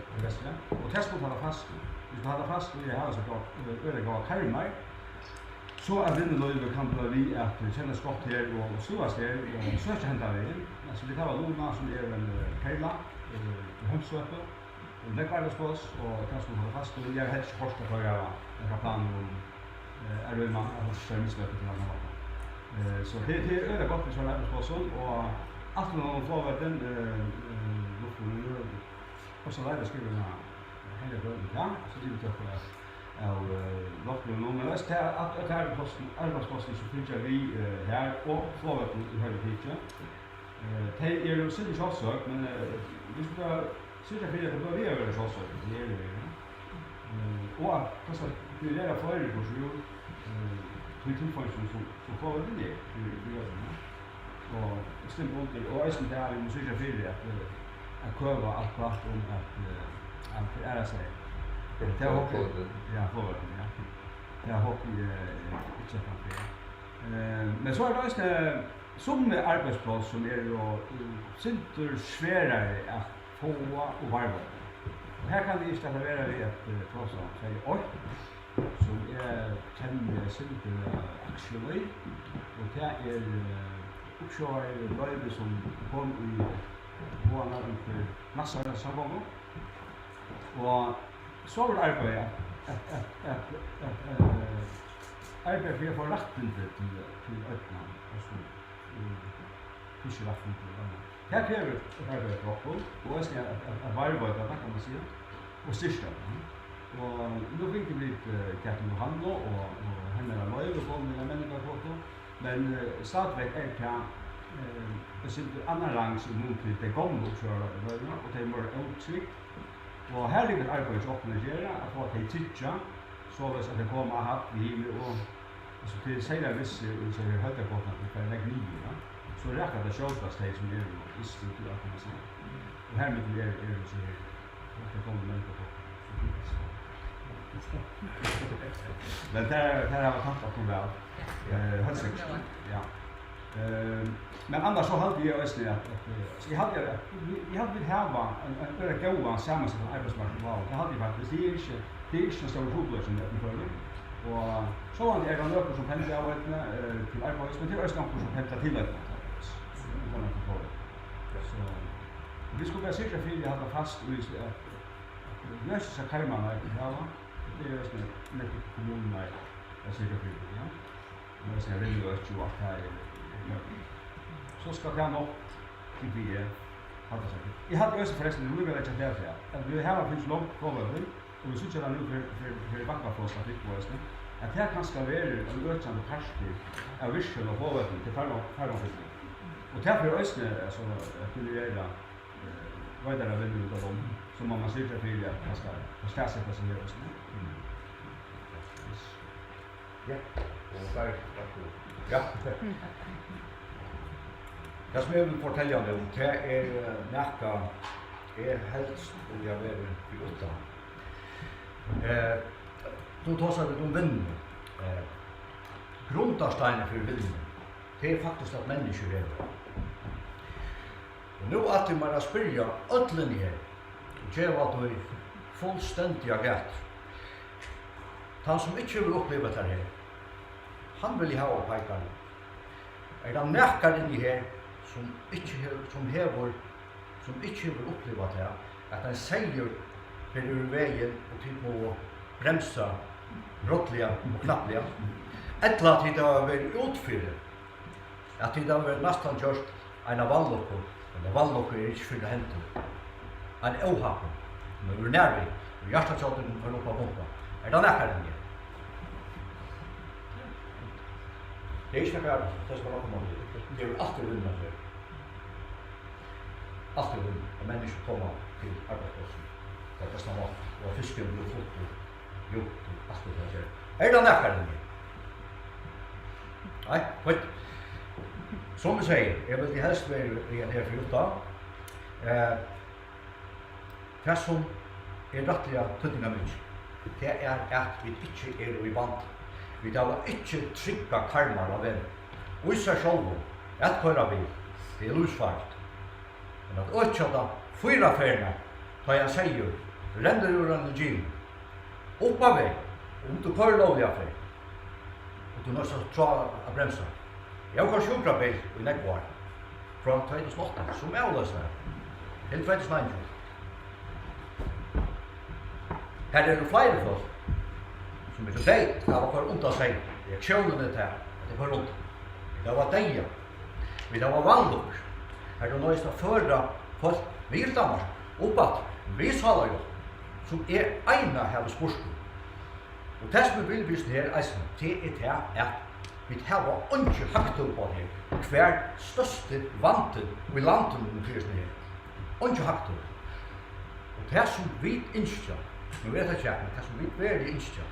í vestri, og tað skuldi halda fast í. Vit skuldu halda fast í at hava so gott, eh, øgiliga góðar karmar, so at vinnulívið kann blíva við at, eh, kennast gott her og, og stúrast her og søkja hendan vegin. Altso, vit hava Luna, sum er ein, eh, perla, eh, í Heimshøpi, og nógv arbeiðspláss, og tað skuldi halda fast í. Eg havi helst ikki hoyrt, at teir hava nakrar planir um, eh, at rýma, at tað skal mislíkast til nakran máta. Eh, so tað, tað er øgiliga gott við sovorðnum arbeiðsplássum, og aftaná flogvøllin, eh, eh, lufthavnið, og so leiðir skriva eina heilaga bøn um tað, so yvirtøku av, av, eh, lufthavninum. Men eisini tað, at, at arbeiðsplássini, arbeiðsplássini sum fylgja við, eh, her og flogvøllin í heila tikið. Eh, tey eru sikkurt sjálvsøgd, men, eh, vit skulu syrgja fyri, at tað blívur við at vera sjálvsøkt, tað er tað, ja. Eh, og at tað skal generera fleiri kursur úr, eh, tí tilfeinginum sum, sum flogvøllurin er fyri, fyri øllum, ja. Og eg standi undir, og eisini tað, at vit mugu syrgja fyri, at, eh, at køva alt pláss um at, eh, at aðrastaðni. Tað er flogvøllurin. Ja, flogvøllurin, ja. Tað er, eh, ikki at framføra. Eh, men so er tað eisini summi arbeiðspláss, sum eru, eh, sindur sværari at fáa og varðveita. Og her kann eg ikki lata vera við at, eh, tosa um, so er eitt, sum eg kenni Sindur, eh, aksjur í, og tað er, eh, uppsjóvarloyvi, sum kom í váðarnar undir næstseinastu samgongu. Og so var arbeiðið at, at, at, at, at, eh, arbeiða fyri at fáa rættindi til, til oynna, altso, eh, fiskirættindi og annað. Tað krevur eitt arbeiði frá okkum, og eisini at, at, at varðveita tað, kann man siga, og styrkja tað. Og nú fingu vit, eh, Katrin Jóhannu og, og hennara loyvi komin við eina menningarkvotu, men, eh, stadigvæk er tað, eh, eitt sindur annan rangs í mun til tey gomlu uppsjóvarloyvini, og tey vóru ótrygg. Og har liggur eitt arbeiði hjá okkum at gera, at fáa tey tryggjað, soleiðis at tey koma á hald við hini og, altso, tað er serliga vissir, og so er heildarkvotan, tað er nógv niður, ja. So rakar tað skjótast tey, sum eru vist til at koma seg. Og har millum eru, eru so her, tað koma menn upp á. Men tað, tað hava tænt okkum væl. Eh, heilt sikkurt. Ja. Eh, men annars so haldi eg eisini, at, at, eh, altso, eg haldi, at vit, eg haldi, vit hava ein, ein øgiliga góðan samansettan arbeiðsmarknað á, tað haldi eg faktiskt. Tað er ikki, tað er ikki ein stórur trupulleiki í øllum førum. Og sjálvandi er tað nøkur, sum pendla av oynni, eh, til arbeiðis, men tað er eisini onkur, sum pendla til oynna, uttan at fortelja. So, vit skulu bara syrgja fyri at halda fast í, at, at loysa karmarnar, vit hava. Tað er eisini nøkur kommunurnar at syrgja fyri, ja. Men eg sigi, Vinnuøkið og alt tað er, er, so skal tað nokk, tykki eg, halda seg til. Eg haldi eisini forrestin, nú vil eg leggja afturat, at vit hava fingið longu flogvøllin, og vit síggja tað nú fyri, fyri, fyri bankaflogskipið eisini, at tað kanska verður ein økjandi partur av virksemið á flogvøllinum til farva-, farvafylgju. Og tað fer eisini, altso, at generera, eh, veidaravinnu út á land, so má man syrgja fyri, at tað skal, skal staðseta seg her eisini. Yes. Ja, og der, tak fyri. Ja. Tað, sum eg vil fortelja nú, tað er, eh, nakað, eg helst vildi ha verið fyri uttan. Eh, tú tosaði um vinnu. Eh, grundarsteinin fyri vinnu, tað er faktiskt, at menniskjur eru. Og nú ætli eg mær at spyrja øll inni her, og geva tí fullstendiga gætur. Tann, sum ikki hevur upplivað tað her, hann vil eg hava upp á peikan. Er tað nakar inni her, sum ikki hevur, sum hevur, sum ikki hevur upplivað tað, at ein seyður fer yvir vegin og tit mugu bremsa brádliga og knappliga, ella tit hava verið útfyri, at tit hava verið næstan gjørt eina vanlukku, men ein vanlukka er ikki fyri hendur. Ein óhappin, men úr nærvegis, og hjartað hjá tykkum fer upp at pumpa. Er tað nakar inni? Tað er ikki nakar, tað skal nokk koma. Tað er altíð vinna her. Altíð vinna. Og menniskjur koma til arbeiðsplássið. Tað er besta mál. Og fiskurin blívur fluttur. Jú, alt er tað her. Er tað nakar inni? Nei, fínt. Sum eg sigi, eg vildi helst verið, verið her fyri uttan. Eh, tað, sum er rættiliga týdningarmikið, tað er, at vit ikki eru í bandi. Vit hava ikki tryggar karmar á vegnum. Í sær sjálvum, at koyra bil, tað er lívsfarligt. Men at økja tað fýra ferðirnar, tá ein seyður rennur úr einum gili, upp á veg, um tú koyrir lógliga ferð, og tú noyðist at tráa at bremsa. Eg havi koyrt sjúkrabil í nógv ár, frá tvey túsund og átta, sum avloysari, til tvey túsund og einogtjúgu. Har eru fleiri fólk, sum eru deyð av at koyra undan seyð. Reaktiónin er tað, at tey koyra undan. Vit hava deyða. Vit hava vanlukkur. Har tú noyðist at føra fólk við Hildamark upp aftur, við sálarhjálp, sum eg eina havi spurt um. Og tað, sum eg vil vísa her eisini, tað er tað, at vit hava eingi hagtøl á her, hvar størsti vandin í landinum er fyri hesum her. Eingi hagtøl. Og tað, sum vit ynskja, nú er tað kjapt, men tað, sum vit veruliga ynskja,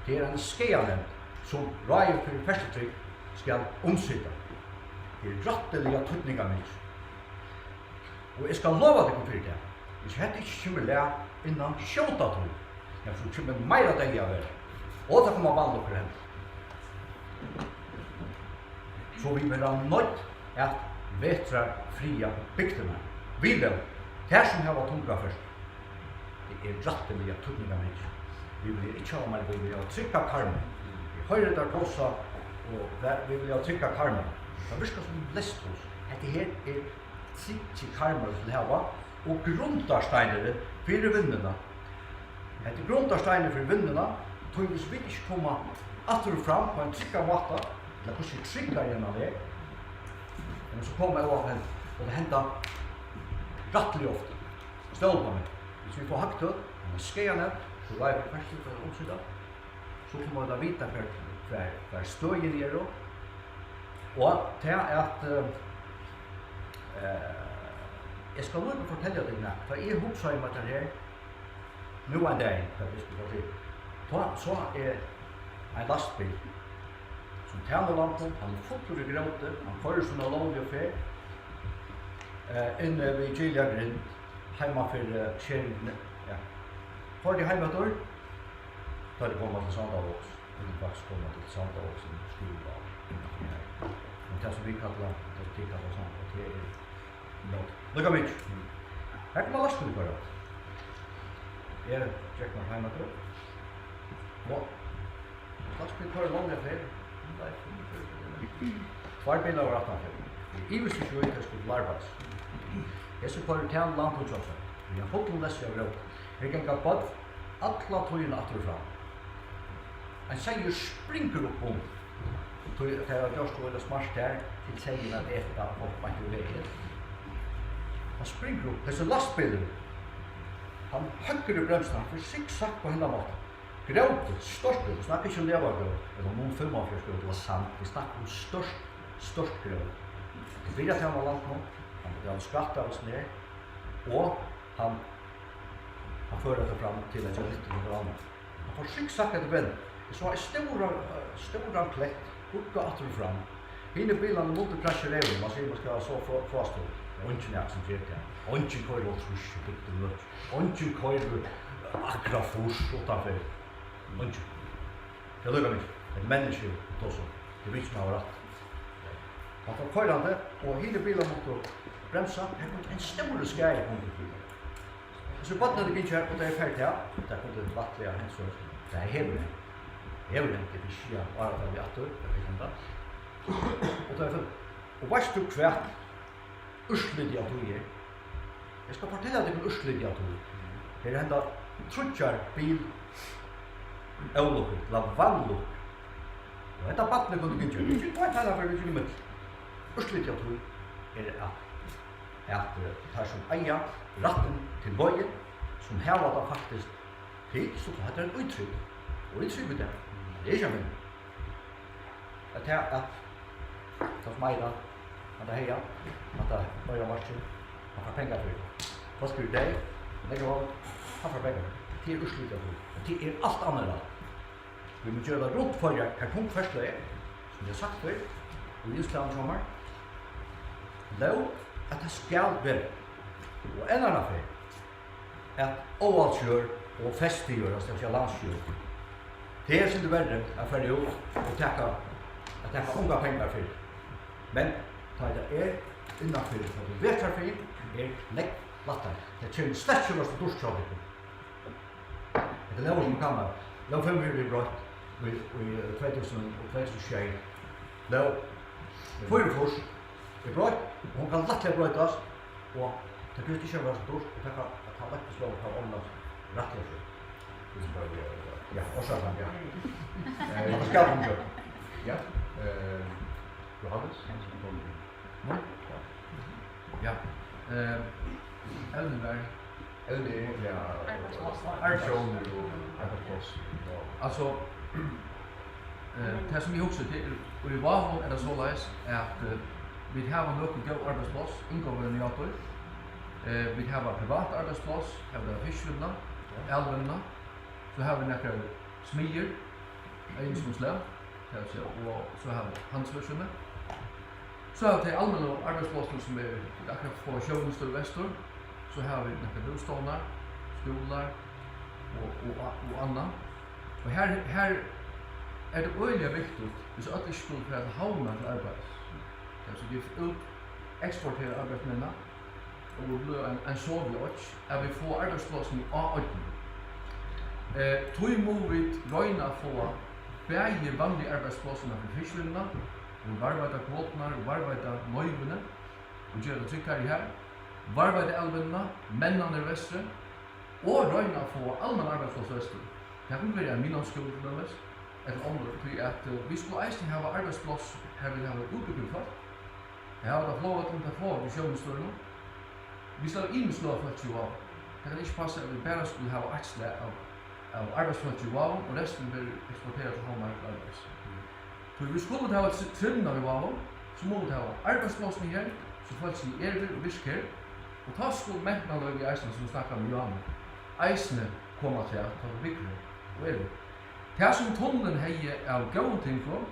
tað er ein skaðanevnd, sum Ráðið fyri Ferðslutrygd skal umsita. Tað er rættiliga týdningarmikið. Og eg skal lova tykkum fyri tað, hvis hetta ikki kemur í lag innan skjóta tíð, ja, so kemur meira deyði at vera. Og tað koma vanlukkur at henda. So vit verða noydd at vetrarfriða bygdirnar. Vit, tær sum hava tunga ferðslu, tað er rættiliga týdningarmikið. Vit vilja ikki hava meira, vit vilja hava trygga karmar. Vit Hoyrir teir tosa, og vit vilja tryggja karmarnar. Tað virkar sum lesthús. Hetta her er tryggir karmar, vit vilja hava, og grundarsteinurin fyri vinnuna. Hetta er grundarsteinurin fyri vinnuna, tí viss vit ikki koma aftur og fram á ein tryggan máta, ella hvussu tryggari enn hann er, men so koma óhapp, og tað henda rættiliga ofta. Stól á meg. Viss vit fáa hagtøl, ella skaðanett, so veit vit, hvussu vit fara at umsita. So kunnu vit vita, hvar, hvar, hvar støðini eru. Og tað at, eh, eh, eg skal líka fortelja tykkum nakað. Tá eg hugsaði um hetta her, nú ein dagin, hvat eg skal fortelja, tá sá eg ein lastbil, sum tænir landinum, hann er fullur í gróti, hann koyrir sína lógligu ferð, eh, inni við Gilja Grind, heima fyri, eh, Skering, ja. Koyrdi heim aftur, tá eg kom til Sandavágs, eg vil faktiskt koma til Sandavágs, sum skúla. Men tað sum vit kalla, tað sum tit kalla Sandavágs, tað er, no, líka mikið. Her kom lastbilin koyra. Eg gekk mær heim aftur. Og lastbilin koyrir lógliga ferð. Tveir bilar vóru aftan fyri. Eg ivist ikki í, at tað skuldi larmast. Hesi koyra tað land út hjá sær. Við ein fullum lesti av grót. Her ganga børn alla tíðina aftur og fram. Ein seyður springur upp um. Tí at tey hava gjørt so smart har, til seyðin at eta og fólk beint í vegin. Hann springur upp. Hesin lastbilurin, hann høggur í bremsuna, hann fer sikksakk á hendan mátan. Grót, stórt grót, vit snakka ikki um Levagrós, ella Mun fimmogfjøruti grót, ella sand, vit snakka um stórt, stórt grót. Vit byrja at tæna landinum, hann betalir skatt av og niður, og hann, hann førir tað fram til at gera nyttu til annað. Hann fór sikksakk eftir vegnum. Eg sá ein stóran, eh, stóran klett gugga aftur og fram. Hinir bilarnir mundu krassja í reyvina, man sigur, man skal so fá-, fáast til. Eingin er sum ger tað. Eingin koyrir hálvtrýss í bygdum øki. Eingin koyrir akkurát fýrs uttanfyri. Eingin. Tað er líka mikið. Tað er menniskju, tað sum. Tað er vit sum hava rætt. Hann fór koyrandi, og hinir bilarnir máttu bremsa. Her kom ein stórur skaði, kom til. So børnini gingu her, og tað er ferdigt her. Tað kom til vatnliga hent, so tað hevur hent. Hevur hent, tað er ikki ára, tað er aftur, tað er henda. Og tað er fyri, og veitst tú hvat úrslitið av tí er? Eg skal fortelja tykkum úrslitið av tí. Her henda tríggjar bil ólukkur, ella vanlukkur. Og hetta barnið kundi gingið, ikki tveir teinar fyri, ikki í mitt. Úrslitið av tí er at, at, eh, teir sum eiga rættin til vegin, sum hava tað faktiskt, tit, so hetta er ein ítrúgv. Og ítrúgv í dag. Tað er ikki ein mynd. At tað, at tað sum eigur handa hagan, handa oyramarkið, hann fær pengar fyri tað. Fólk eru deyð, nógv vald, hann fær pengar fyri tað. Tað er úrslitið av tí. Tað er alt annað rætt. Vit mugu gera tað runt Føroyar, har tung ferðsla er, sum eg havi sagt fyrr, í útslagnum hjá mær. Lóg, at tað skal vera. Og enn eina ferð, at óðalsjørð og festijørð, tað skal siga landsjørð, tað er eitt sindur verri at fara út og taka, at taka ongar pengar fyri. Men tá tað er innanfyri, tá tú vetar fyri, er nógv lættari. Tað kemur slett ikki at vera so dýrt hjá tykkum. Hetta er lógin sum kann vera. Lóg fimmogfjøruti er broytt í, í tvey túsund og tvey túsund og sjey. Lóg fýraogfýrs er broytt, og hon kann lættliga broytast, og tað behøvist ikki at vera so dýrt, og tað kann, at tað lættast lóg kann ordnast rættiliga skjótt. Ja, orsaka, ja. Eh, hvat skal hon gera? Ja, eh, Johannes? Nú? Ja. Eh, evnið var Evnið er, ja, arbeiðsplássar. Persónir og arbeiðspláss. Ja. Altso, eh, tað sum eg hugsi, tað er, og í Vágum er tað soleiðis, at, eh, vit hava nøkur góð arbeiðspláss, Inga var inni á tí. Eh, vit hava privat arbeiðspláss, har vit hava fiskivinnuna, ja, ælvinnuna. So hava vit nakrar smiðjur av ymiskum slag, tað vil siga, og so hava vit handilsvirksemi. So hava vit tey almennu arbeiðsplássini, sum er, vit akkurát fáa sjóvinnustovu vestur, so hava vit nakrar bústaðnar, skúlar og, og, og annað. Og her, her er tað øgiliga viktigt, viss øll ikki skulu fara til Havnar til arbeiðis. Tað vil siga, vit út, eksportera arbeiðsmenn, og vit blíva ein, ein soviet oyggj, at vit fáa arbeiðsplássini á oyggjunum. Eh, tí mugu vit royna at fáa bæði vanligu arbeiðsplássirnar fyri fiskivinnuna, og varðveita kvoturnar og varðveita loyvini og gera tað tryggari har, varðveita avlvinnuna, menna Niðrevestur og royna at fáa almennan arbeiðspláss vestur. Tað kundi verið ein miðnámsskúli til dømis, ella onnur, tí at, eh, vit skulu eisini hava arbeiðspláss har vit hava útbúgvin fólk. Tað hava vit á flogvøllinum, tað fáa vit í Sjóvinnuskúlanum. Vit skulu hava ymisk sløg av fólki í Vágum. Tað kann ikki passa, at vit bara skulu hava eitt slag av, av arbeiðsfólki í Vágum, og restin verður eksporterað til Havnar til arbeiðis. Tí vit skulu hava tr-, trivnað í Vágum, so mugu vit hava arbeiðsplássini her, so fólkini eru her og virka her, og tá skulu mentanarløgini eisini, sum vit snakkaðu um í áðni, eisini koma afturat, tá vit búgva her og eru her. Tað, sum tunnilin hevði av góðum tingum,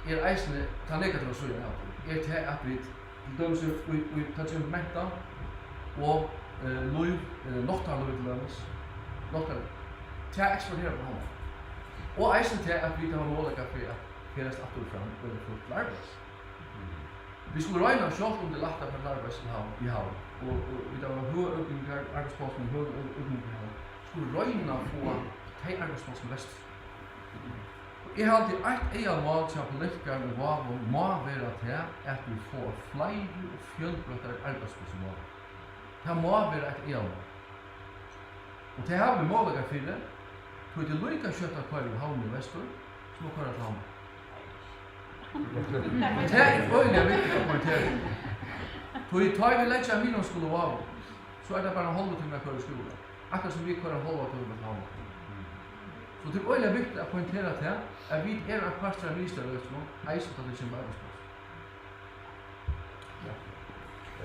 er eisini tann negativa síðan av tí, er tað, at vit til dømis í, í, í, tá kemur mentan og, eh, lív, eh, náttarlív til dømis, náttar-, tað eksploderar til Havnar. Og eisini tað, at vit hava møguleika fyri at ferðast aftur og fram og fáa til arbeiðis. Vit skulu royna, sjálvt um tað er lættari at fara til arbeiðis í Havn, í Havn, og, og vit hava høgar útbúgvingar, arbeiðsplássir, høgar ú-, útbúgvingar í Havn, skulu royna at fáa tey arbeiðsplássini vestur. Og eg haldi, eitt aðalmál hjá politikarunum í Vágum má vera tað, at vit fáa fleiri og fjølbroyttari arbeiðsplássir í Vágum. Tað má vera eitt aðalmál. Og tað hava vit møguleika fyri, tí tað er líka skjótt at koyra úr Havnini vestur, sum at koyra til Havnar. Og tað er øgiliga viktigt at poengtera. Tí tá vit leggja miðnámsskúla á Vágum, so er tað bara ein hálvur tími at koyra í skúla. Akkurát sum vit koyra ein hálvan tíma til Havnar. So tað er øgiliga viktigt at poengtera tað, at vit eru ein partur av miðstøðiøkinum, eisini tá tað kemur arbeiðspláss. Ja.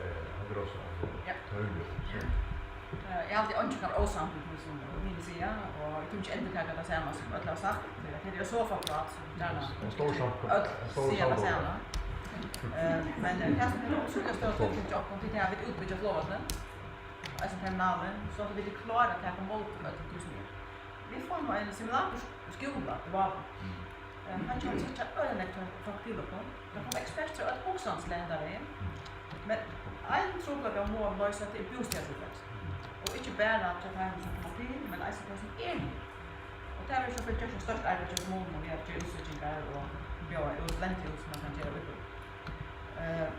Eh, hann er også, altså, ja. Tørvur, so. Eh, eg haldi, eingin kann ósamd við tað, sum Mimi sigur, og eg tími ikki endurtaka tað sama, sum øll hava sagt, tí at her er so fátt prát, sum gjarna ein stór samkoma, øll ein stór siga tað samkoma. Sama. Eh, men, eh, tað, sum er so stórt, sum hjá okkum, tí tað er, vit útbyggja flogvøllin, eisini terminalin, so at vit eru klár at taka ímóti øllum, tí sum er. Vit fáa nú ein simulatorskúla í Vágum. Mm. Eh, hann kemur at trekkja øgiliga nógv fólk til okkum. Tað koma ekspertir av øllum hugsandi til at lenda vegin. Men ein trupulleika mugu vit loysa, tað er bústaðartrupulleikin. Og ikki bara hjá teimum, sum koma til, men eisini tey, sum eru her. Og tað verður so gjørt eitt stórt arbeiði hjá kommununi við at gera útstykkingar og bjóða út, lenda út, sum man kann gera íbúð. Eh,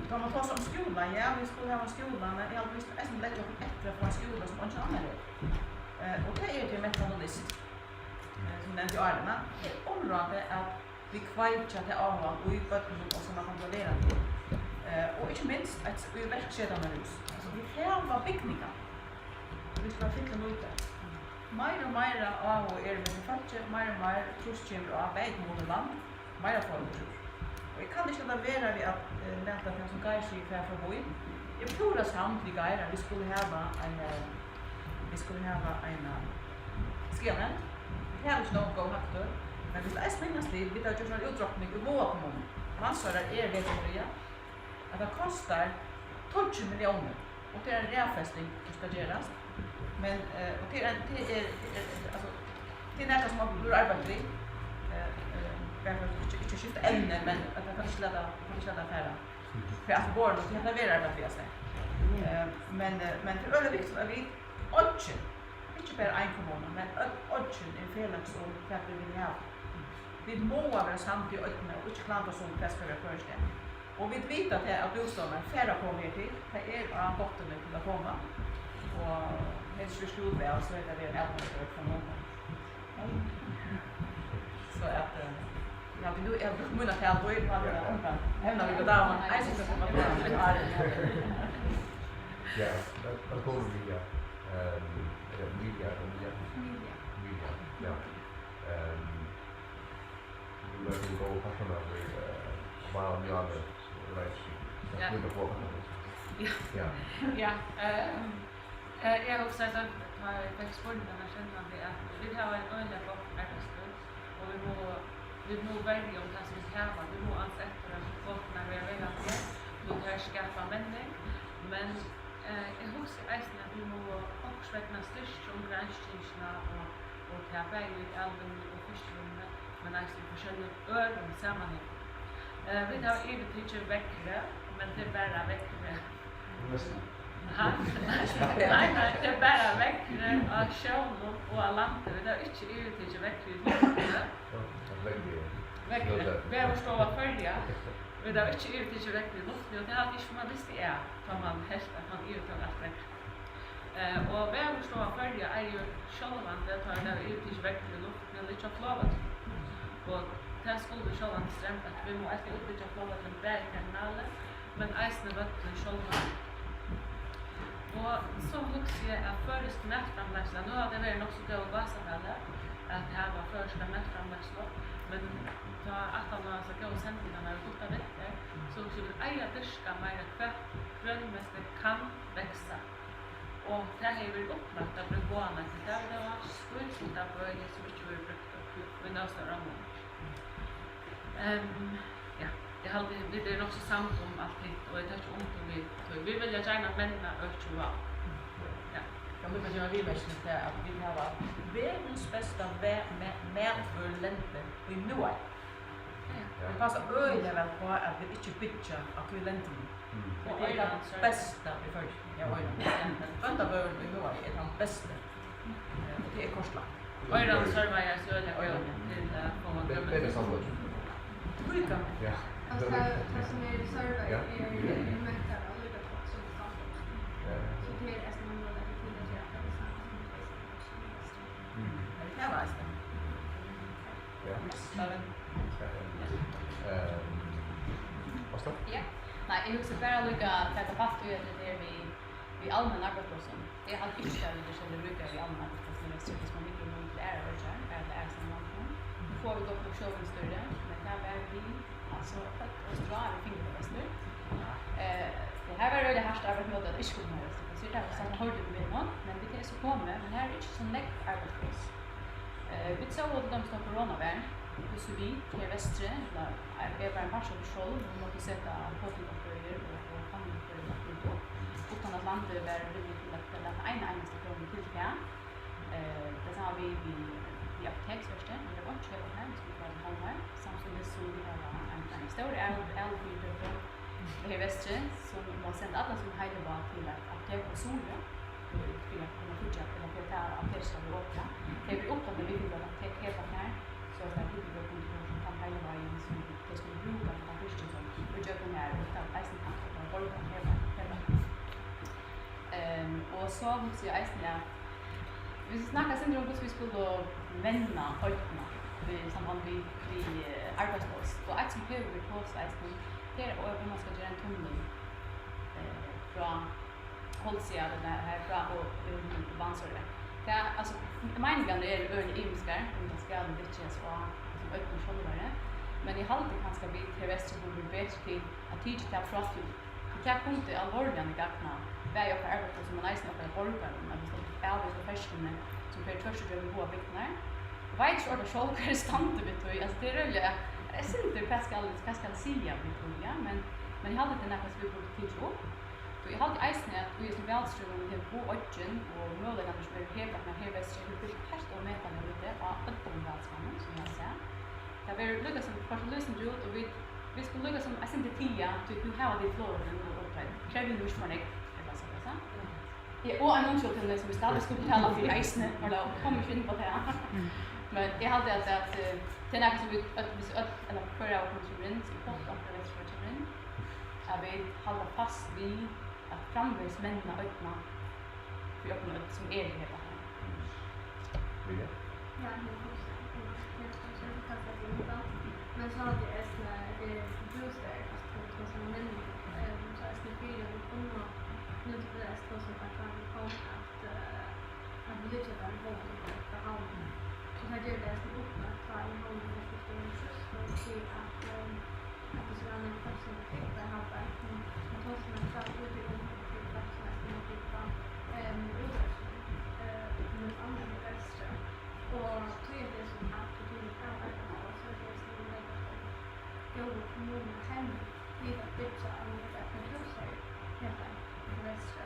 Tá man tosar um skúla, ja, vit skulu hava ein skúla, men eg haldi, vit skulu eisini leggja okkum eftir at fáa ein skúla, sum eingin annar hevur. Eh, og tað er til Mentan og List, eh, sum nevnt í áðni. Tað er umráðandi, at vit kveikja tað áhugan í børnunum, og sum man kann blíva lærandi í. Eh, og ikki minst eitt í verksetanarhús. Altso, vit hava bygningar. Vit skulu fylla út har. Meira og meira áhugi er millum fólki, meira og meira trýst kemur á, bæði kommunu og land, meira fólk. Og eg kann ikki lata vera við at, eh, lata tað, sum Geir sigur, fara forbi. Eg eri púra samd við Geir, at vit skulu hava ein, eh, vit skulu hava ein, eh, skilanevnd. Vit hava ikki nóg góð hagtøl, men vit skulu eisini minnast til, vit hava gjørt eina útrokning í Vága kommunu. Vatnsoyrar er vetrarfriðað. At tað kostar tíggju milliónir, og tað er ein raðfesting, sum skal gerast. Men, eh, og tað er ein, tað er, tað er, altso, tað er nakað, sum man blívur arbeitt við. Eh, eh, bara fyri ikki, ikki skifta evni, men at tað kann ikki lata, kann ikki lata fara. Fyri alt borðið, tí hetta verður arbeitt við, altso. Eh, men, eh, men tað er øgiliga viktigt, at vit øll, ikki bara ein kommuna, men øll, øll eru felags um hvat vit vilja hava. Vit mugu vera samd í oynni og ikki klandrast um, hvat skal vera hvør stað. Og vit vita tað, at bústaðirnar fara at koma her til. Tað er á botnini til at koma. Og helst, viss tú væl, so er tað ein avbjóðing frá honum. So at, eh, ja, vit nú, eg havi brúkt mína taletid, men, eh, hevna vit á daman, eisini, so at man Ja, vælkomin, Mia. Ehm, ja, Mia, Mia. Mia. Mia, ja. Ehm, Nú er tað ein góður partur av, eh, bara Mjale, so eg veit ikki, hvat Ja. Mín uppgáva er. Ja. Ja. Ja, eh, eh, eg hugsaði, tá, tá eg fekk spurningarnar, kendi eg at vit hava eitt øgiliga gott arbeiðsfólk, og vit mugu, vit mugu verja um tað, sum vit hava. Vit mugu ansa eftir, at fólk verða verandi, og tær skapa menning, men Eh, eg hugsi eisini, at vit mugu okkurt vegna styrkja um greinskingina og, og tað bæði í alvinnu og fiskivinnuni, men eisini í forskelligum øðrum samanhangum. Eh, vit hava yvirtikið veðrið, men tað er bara veðrið. Næstan. Nei, nei, tað er bara veðrið á sjónum og á landi. Vit hava ikki yvirtikið veðrið í luftini. Veðrið. Veðurstova Føroya. Vit hava ikki yvirtikið veðrið í luftini, og tað haldi eg ikki, man visti av, tá man helt, at man yvirtók alt veðrið. Eh, og Veðurstova Føroya eigur sjálvandi, tá vit hava yvirtikið veðrið í luftini, at liggja á flogvøllinum. Og tað skulu vit sjálvandi stremba eftir. Vit mugu eisini útbyggja flogvøllin, bæði terminalin, men eisini vøllin sjálvan. Og so hugsi eg, at føroysk matframleiðsla, nú hava tey verið nokk so góð í Gásadali at hava føroyska matframleiðslu, men tá aftan á hesar góðu sendingarnar í Gutta Vinter, so hugsi eg, vit eiga at dyrka meira, hvat grønmeti kann vaksa. Og tað hevur verið upplagt at brúka váðarnar til tað, vit hava skítfult av bøði, sum ikki verður brúkt í, í nóg stóran mun. Ehm, ja, eg haldi, vit eru nokk so samd um alt hitt, og eg taki undir við tí. Vit vilja gjarna menna økið Vág. Ja. Kann vit gera viðmerking til, at vit hava verðins besta ve-, me-, matvørulendi í Miðvági? Ja. Vit passa øgiliga væl upp á, at vit ikki byggja á tí lendinum. Mm. Og tað er tað besta í Føroyum. Ja, Oyran. Bóndavørðurin í Miðvági er tann besti. Eh, og tað er kortlagt. Oyran serverar so øgiliga gott til, eh, at fáa grønmeti. Tað er sannlíkt. Líka. Ja. Altso, tað, tað sum er serverar, ja, er, er mekkara og líka gott sum standard. Ja. So tað er eisini ein møguleiki til at gera tað sama sum tey sum er best. Mm. Men tað var eisini. Ja. Ehm, Ásta? Ja. Nei, eg hugsi bara líka at taka fatt í, at tað er við, við almenn arbeiðsplássum. Eg haldi ikki, at vit eru serliga ríkari við almenn arbeiðsplássum í Vestri, viss man liggur í mun til aðrar oyggjar, aðrar, aðrastaðni í landinum. Nú fáa vit gott nokk sjóvindsstýri, men tað var við, altso, høvd og strá, vit fingu tað vestur. Eh, og har var øgiliga hart arbeitt móti, at ikki kundi hava vestur. So tað var sagt, man hoyrdi um við honum, men vit eru so komið, men har er ikki so nógv arbeiðspláss. Eh, vit sóu til dømis, tá korona var, hvussu vit her vestri, ella, eh, eg var ein partur av sjálv, vit máttu seta fótgongdarbrøgir og, og fótgongdarbrøgir upp, uttan at landið var villigt til at lata eina einastu krónu til tað. Eh, tað sama við, við, við apoteksverkið, vit hava einki her, vit skulu fara til Havnar, samstundis sum vit hava ein, ein stór av-, avløgufyritøku her vestri, sum má senda allan sín heilivág til eitt apotek á Suðuroy, eh, fyri at kunna fylgja, ella fyri at tað apotek skal vera opið. Tey eru upptakin við, at vit fingu eitt apotek her, so at tey kundu fáa tann heilivágin, sum tey skuldu brúka til tað virkið, sum í gjøgnum er, og tað eisini kanska at borga her, her. Ehm, og so hugsi eg eisini, at vit snakka eitt sindur um, hvussu vit skulu menna oynna í samband við, við, eh, arbeiðspláss. Og eitt, sum hevur verið tosað eisini, tað er, um man skal gera ein tunnil, eh, frá Hálsi, ella har frá og, um, Vatnsoyri. Tað, altso, meiningarnar eru øgiliga ymiskar, um tað skal byggjast á, altso, oynni sjálvari. Men eg haldi kanska, vit her vesturi kundu verið betri til at tikið tað frá tí. Og tað kundi alvorliga gagna bæði okkara arbeiðsplássum, men eisini okkara borgarum, at vit standa avlýst á ferðsluni, sum fer tvørtur gjøgnum báðar bygdirnar. Eg veit ikki orðiliga sjálv, hvar eg standi við tí. Altso, tað er øgiliga, eg sindur, hvat skal, hvat skal eg siga við tí, ja? Men, men eg haldi, tað er nakað, sum vit burdu tikið upp. Og eg haldi eisini, at í hesum valstríðinum hevur Vágoyggin og møguleikarnir, sum eru her, her vesturi, hevur bygt heilt ómetaliga lítið á øllum valdsmonnum, sum eg havi sæð. Tað verður líka sum, koyrt lýsindi út, og vit, vit skulu líka sum eitt sindur tiga, tí nú hava tit flogvøllin, og, og tað krevur nú ikki meir nógv, ella so, so. Ja, og ein undskyldning, sum vit stadig skulu betala fyri eisini, og tað kom ikki inn á tað. Men eg haldi, at, at, eh, tað er nakað, sum vit øll, viss øll, ella hvør av okkum kemur inn, sum vit fáa okkara vekst frá kemur inn, at vit halda fast við at framvegis menna oynna fyri okkum øll, sum eru her. Vilja? Ja, men hugsa, eg veit ikki, kanska, at eg undrar. Men so haldi eg eisini, at tað er bústaðir, altso, tað er tað sum er menning, eh, so eisini fyri at vit kunnu nýta tað, eisini tað sum er fram við kom, at, eh, at vit liggja bara í góðum frá Havn. Og tað ger tað eisini upplagt, tá í Havn er skifti um trýss, men tí at, eh, at tað er so væl nógv fólk, sum búgva í Havn, men tað er so nógv fólk úti í Havn, tað er fólk, sum eisini búgva, eh, úti, eh, í Havn ella í Vestri. Og tí er tað so, at tað er arbeiðsplássir, so er tað so nógv góðar kommunur heima til at byggja av nøkur hús her, her í Vestri,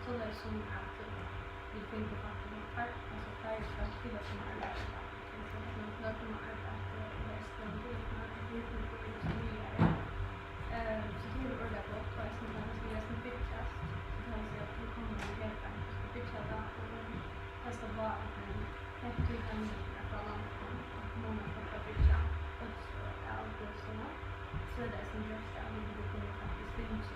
soleiðis sum at, eh, vit fingu faktiskt, altso, fleiri fólk til at koma at arbeiða, til at koma at arbeiða í Vestri, og til at koma at arbeiða í Vestri, eh, so tað er øgiliga gott, og eisini, tá vit skulu eisini byggjast, so kann man siga, at Tað er sum gjørt, at vit kunnu faktiskt fingið,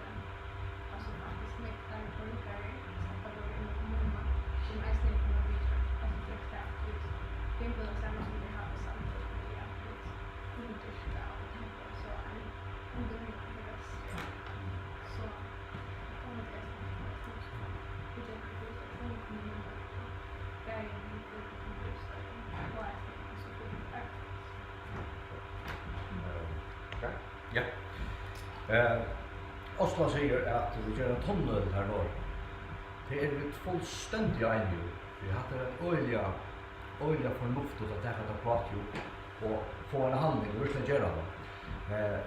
altso, faktiskt nógv fleiri borgarar, sum hava verið innan kommununa, sum eisini kunnu vitja, altso, fyri eksempel, vit fingu tað sama sum vit hava samdøgurnar, ja, vit kunnu dyrka og taka, so ein, ein bygning fyri oss. So, og tað er sum, vit eru, vit eru, vit eru, bæði við bygdum og bústaðum, og eisini, so, fyri arbeiði. Eh, ok. Ja. Eh, Ásta sigur, at vit gera ein tunnil har norður. Tað eru vit fullstendiga einir í, tí hatta er ein øgiliga, øgiliga fornuftigt at taka tað prátið upp og fáa eina handling og virkiliga gera tað. Eh,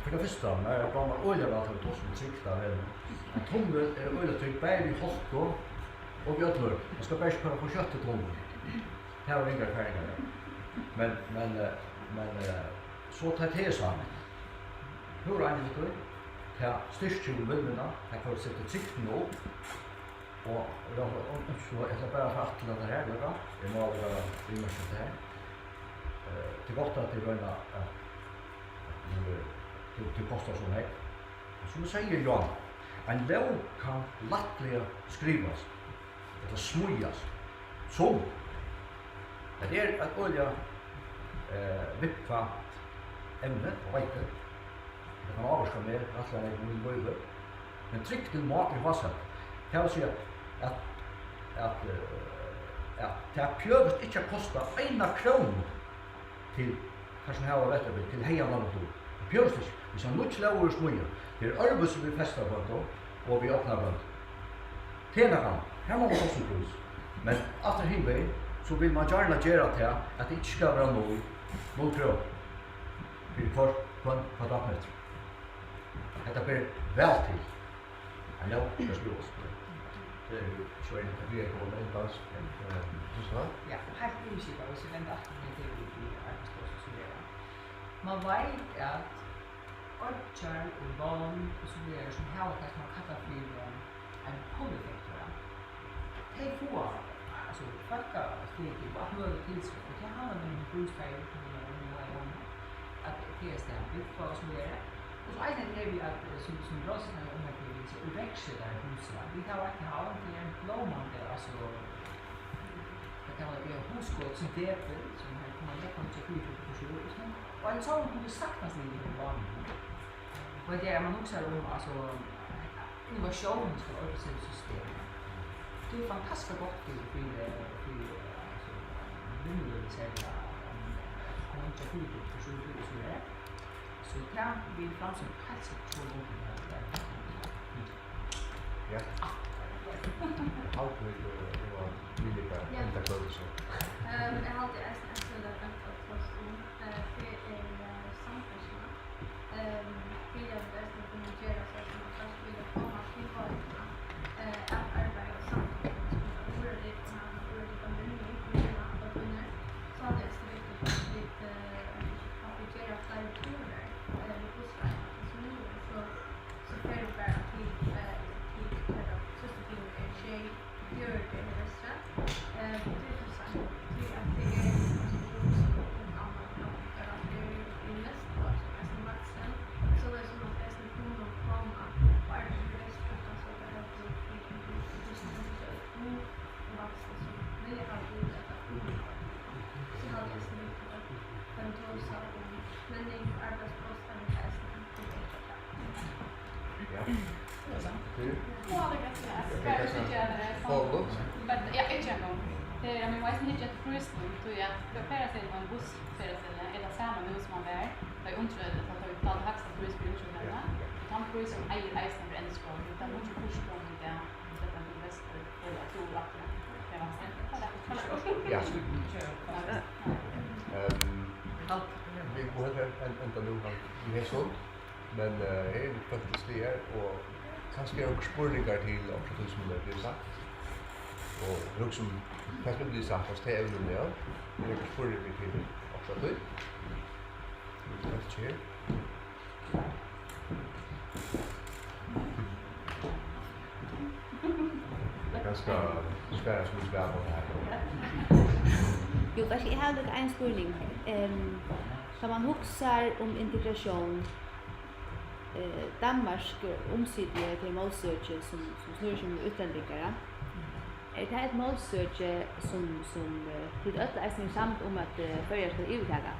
fyri tað fyrsta, mær dámar øgiliga væl, at tú tosar um trygd á vegnum. Ein tunnil er øgiliga trygg, bæði við hálku og við øllum. Man skal bara ikki koyra for skjótt í tunnilin. Tað hava vit ringar erfaringar við. Men, men, eh, men, eh, so tá tað er sagt, púra einig við tí, tað styrkir um vinnuna, tað kann seta trygdina upp, og, og, og, og so eg ætli bara at fara aftur til hetta her, líka. Eg má líka viðmerkja hetta her. Eh, tað er gott, at tit royna at, at, at, eh, tað, tað kostar so nógv. Og sum eg segði, ja, ein lóg kann lættliga skrivast ella smíðast, sum, hetta er eitt øgiliga, eh, viðkvæmt evni, og veit eg, tað kann ávirka meg rættiliga nógv í mínum lívi, men trygdin má í hásæti. Tað vil siga, at, at, eh, at tað behøvist ikki at kosta eina krónu til teir, sum hava vetrarbygd, til Heygandalundi. Tað behøvist ikki. Hvis ein nýggj lóg verður smíðað, tað er øðrvísi við festarbóndum og við ognarbóndum. Tað er nakað annað. Her má man tosa um prís. Men aftur hin vegin, so vil man gjarna gera tað, at tað ikki skal vera null, null krónur fyri hvørt, hvønn kvadratmetur. Hetta ber væl til. Hallo, vær so god. Tað er jú so ein, at vit eru komnir til endan, eh, hvussu var? Ja, heilt yvirskipað, hvis vit venda aftur til, til, til arbeiðspláss og so víðari. Man veit, at oyggjar og lond og so víðari, sum hava tað, sum man kallar fyri, eh, ein pull-effekt, ja. Tey fáa, altso, fólkaflyting og alt møguligt til sín, og tað handlar um bústaðir, sum vit hava verið inne á, at tað er staðin búgva og so víðari. Og so eisini tað við, at, eh, sum, sum Rósa snakkaði um, at vit eru iverksetarahúsið. Vit hava eitt í Havn, tað er ein blómandi, altso, hvat kann man siga, hugskot, sum depil, sum her koma nógv nýggjar fyritøkur burtur úr, og ein sovorðin kunnu vit saktans liva í Havn. Og tað er, man hugsar um, altso, innovatión skal ordna seg í system. Tað er fantastiskt gott fyri, fyri, fyri, altso, vinnulívið, serliga, um, at koma nýggjar fyritøkur burtur úr, og so víðari. So tað vil Framsókn heilt sikkurt so langt við. Ja. Haldi vit, eh, nú at vit líka Ja. enda kvøldið so. Ehm, eg haldi eisini, at tað er bent at tosa um, eh, tað er, eh, samferðsla. Ehm, vilja vit eisini kunna gera so, at fólk vilja koma til Vágina, eh, at arbeiða í samferðslu, sum er úrlit, og hava úrlit av minni, og gera allar tínar. So haldi eg eisini viktigt, at vit, eh, at vit gera fleiri túrar, eh, við bussar, sum nú, so, so fer bara til, eh, til, til, til, til, til, til, fjøruti hesar, eh, tað er so seint, tí at tað er, altso, tað er so ein annan flokkur, at tað er í næsta ár, sum eisini vaksin, soleiðis sum at eisini kunnu koma og arbeiða við vekst, uttan so at tað er til, til, til, til, til, til, til, og vaksin, sum vilja hava út at tað er, so haldi eg eisini viktigt, at tað er tosað um menning, arbeiðspláss, at vit eisini kunnu Ja. Tað er sant. Tað er Fáa lut. Men, ja, ikki eingong. Tað er, men vit mugu eisini hyggja eftir prísinum, tí at ferðaseðilin og ein bussferðaseðil er tað sama nú, sum hann var, tá ið undir-, tá, tá vit betala hægsta prís fyri undirhøvdina. Ja, ja. Og tann prísurin eigur eisini at verða endurskoðaður, tí tað er hundrað og fýrs krónur í dag, um tú fert til Vestur, ella tú aftur, tað er vanskligt. Ja. Ehm, vit mugu heldur en-, enda nú, hann, við hesum. Men, eh, her eru vit faktiskt dagar, og kanska eru okkurt spurningar til okkurt av tí, sum er blivið sagt. Og hugsa um, hvat sum er blivið sagt, altso, tey evnini, ja. Eru okkurt spurningar til okkurt av tí? Vit eru øll her. Tað er kanska svara sum spæla á tað her. Jú, kanska eg havi líka ein spurning. Ehm, tá man hugsar um integratión, Eh, Danmark, eh, umsitur tey málsøki, sum, sum snýr seg um útlendingar, ja. Er tað eitt málsøki, sum, sum, eh, tit øll eisini eru samd um at, eh, Føroyar skal yvirtaka?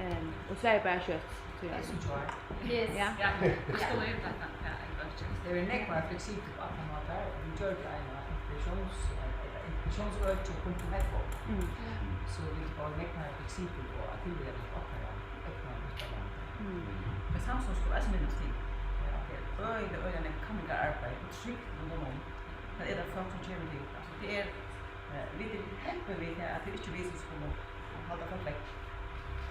Ehm, og svarið bara skjótt, so ja. Yes. Ja, vit skulu yvirtaka, ja, ein bólk. Tað verður nógv meira fleksibelt á allar mátar, og vit gjørdu eina integratións-, ella integratiónsøki punktum F O. Mm. So vit vóru nógv meira fleksibel og at tilvega við okkara egna útlendingar. Mm. Men Samsung skulu eisini minnast til, eh, at tað er øgiliga, øgiliga nógv kanningararbeiði og trygd rundanum. Tað er tað fólk, sum kemur til. Altso, tað er, eh, vit eru heppin við tað, at tað er ikki vit, sum skulu halda fólk vekk.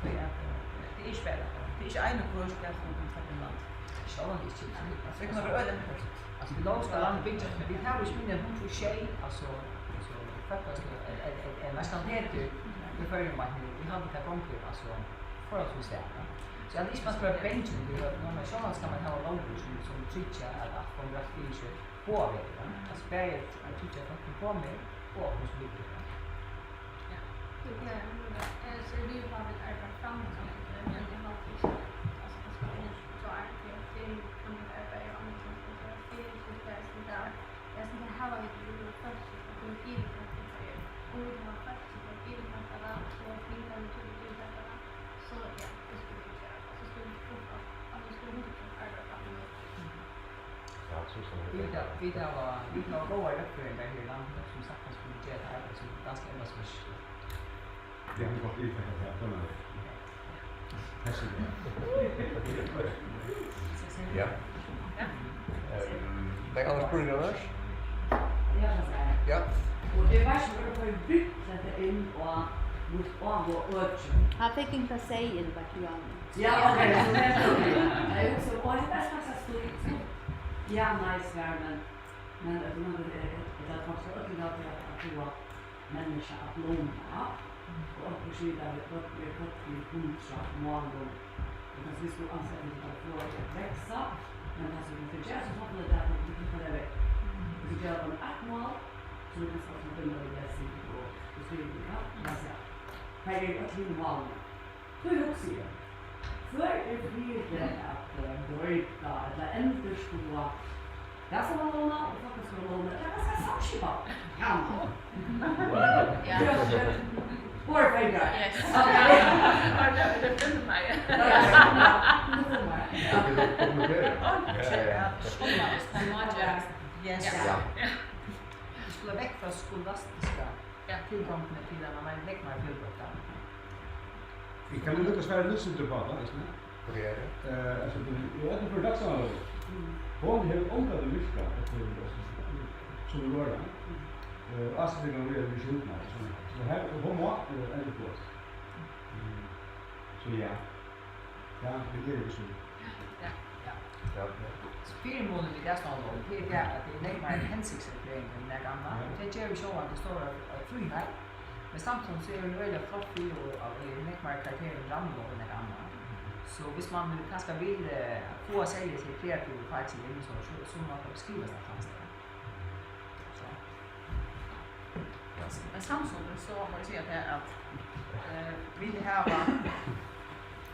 Tí at, eh, tað er ikki bara, tað er ikki ein og hvør skal kunna koma til Finnlands. Sjálvandi ikki. Altso, vit kunnu vera øgiliga heppin. Altso, vit lóg skal land byggja, vit hava ikki minni enn hundrað og sjey, altso, altso, fólk, altso, er, er, er, er næstan hetur í Føroyum, at vit, vit halda tað gongur, altso, forholdsvis væl, ja. So at ikki man skal vera bangin fyri høvdinum, men sjálvandi skal man hava lógir, sum, sum tryggja, at alt gongur rætt fyri seg, báðar vegir, ja. Altso, bæði at tryggja, at fólk koma, og okkum sum búgva her, ja. Ja. Tað er, eh, so vit hava arbeitt fram til, men eg haldi ikki, altso, tað skal inn, so er tað, tað kann man arbeiða og annað, men tað er ikki, tað er ikki tað. Ja, so tað hava vit jú fólk, sum kunnu yvirtaka tað her. Og vit hava fólk, sum kunnu yvirtaka tað, og vit hava jú yvirtaka tað. So, ja, tað skulu vit gera. So skulu vit fáa, altso, skulu hundrað prosent arbeiða fram til møtið. Ja, so skal vit gera. Vit hava, vit hava góðar røktarfrøðingar her í landinum, sum saktans kunnu gera tað arbeiði, sum danska embætisverkið. Eg havi gott yvirtak av tað, framvegis. Herzlich. Ja. Ehm, nakar annar spurningur annars? Ja. Og eg veit ikki, hvar tú fær bygt hetta inn á mítt áhugaøki. Hann fekk ein kasey inn á Q N. Ja, ok, so tað er tað. Eg hugsi, og hetta er faktiskt, ja, nei, svar, men, men, men, eh, tað er faktiskt øll glað til at, at tú har menniskja at blóma, og onkur sigur, at børn eru fødd við hundrað málum, og kanska viss tú ansetir tey at fáa tey at vaksa, men tað sum tú gert, so fáa tey tað, at tú tekur tað vekk. Viss tú gevur teimum eitt mál, so er kanska sum byrja við lesing og, og skriving, ja, men ja, tað eru øll hini málini. Tí hugsi eg, hvør er fyri at, eh, broyta ella endurskoða Fólkaskúlalógina og fólkaskúlalógina, ella kanska samskipan? Ja. Ja. Borð fingrar. Yes. Ja. Yes. Ja. Yes. Ja. Vit skulu vekk frá skolastiska, ja, tilgongdini til eina meir, nógv meir fjølbroytta. Eg kann líka svara eitt sindur upp á tað, eisini. Hvat er tað? Eh, altso, í øllum førum dagsskránni, hon hevur ongantíð virkað eftir, altso, sum vit vóru. Eh, ásetingarnar verða við skjútnar, so, so her, og hon má, eh, endurskoðast. Mm. So ja. Ja, vit eru við sum. Ja, ja. Ja, ja. So fyrimunin við dagsskránni, tað er tað, at tað er nógv meir hensiktserklæring enn nakað annað. Ja. Og tað gevur sjálvandi stóra, eh, fríheit. Men samstundis er hon øgiliga flott fyri, og, og er nógv meir karakter enn ramla og nakað annað. So viss man kanska vil, eh, fáa serliga tey kreativu fakini inn, so, so, so má tað skrivast eitt annað stað. So. Ja, s-, men samstundis so má eg siga tað, at, eh, vit hava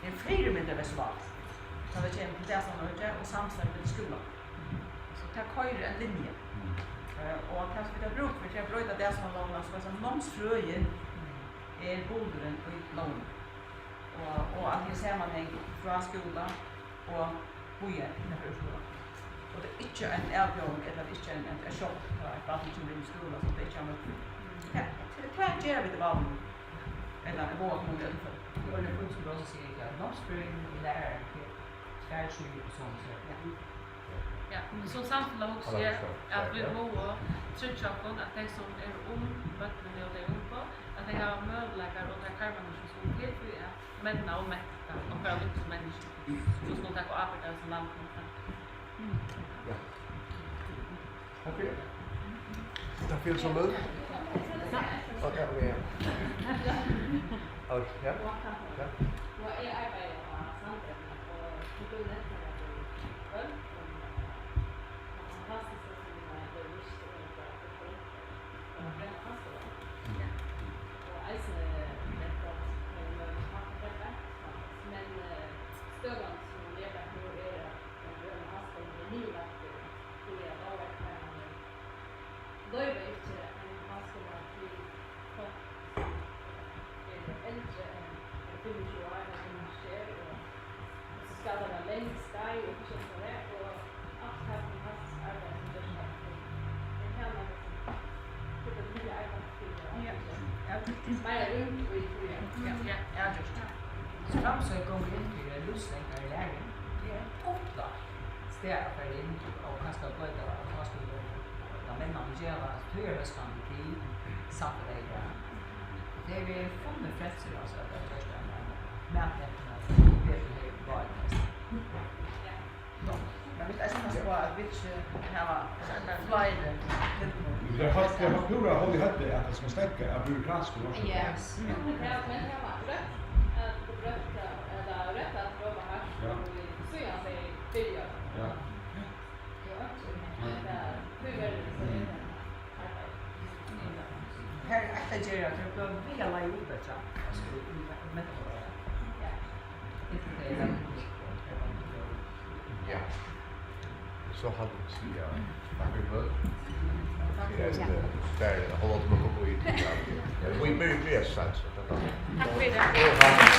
ein fyrimyndarvegleiðara, tá tað kemur til dagsskránna og samstarv við skúlan. So tað koyrir ein linja. Mm. Eh, og tað sum vit hava brúk fyri, til at broyta dagsskránna, so er námsfrøði er bulurin í blóðinum. Og, og at tað er samanhang frá skúla og víðari til at vera í skúla. Og tað er ikki ein avbjóðing, ella tað er ikki ein, ein, ein sjokk, tá eitt barn kemur inn í skúla, sum tað ikki hevur møtt fyrr. Tað, tað, tað gera vit í Vágum. Ella í Vágum, ella í Føroyum. Í øllum føroyskum rosa sigur eg, at námsfrøðingurin og lærarin, tað er tvær síður av somu søk. Ja. Ja, men sum samfelag hugsi eg, at vit mugu tryggja okkum, at tey, sum eru um børnini og tey ungu, at tey hava møguleikar og tær karmarnar, sum skulu til fyri at menna og menta okkara lítlu menniskju, sum skulu taka ábyrgd av hesum landinum. Ja. Takk fyri. Takk fyri, Sólveig. Og takk fyri. Ellers, ja. Ja. Og eg arbeiði á Sandoynni, og tú nevndi tað í kvøld, um, um fantastiska, sum er lýst, og tað er, og eisini, eh, men, eh, støðan, sum hon er akkurát nú, er, Framsøgn gongur inn fyri lívslongdari læring. Tað er eitt upplagt stað at fara inn og kanska broyta av háskúlum. Tað menn man gera tíðarhóskandi til samfelagið. Og tað er funnu frelsir, altso, at tað er tørst av mær. Men tað er betri her í Vágis. Ja. Men vit eisini passa uppá, at vit ikki hava fleiri tilboð. Men tað er heilt, tað er heilt púra hol í høvdið, at tað skal steðga av byråkratiskum orsøkum. Yes. Mm. Men tað, men tað var røtt, at røtt, ella røtt at prøva hart, ja, og vit síðan segði byrja. Ja. Og einki, men tað, tí verður so er tað. Her er eitt at gera, tað er bara við at leiga út, altso, í mentamálaráðið. Ja. Inntil tey lata okkum. Ja. So haldi eg, siga takk fyri kvøld. Takk fyri. Tað er, eh, bara ein hálvan tíma at koma í. Ja, vit byrja, byrja seint, so tað er. Takk fyri.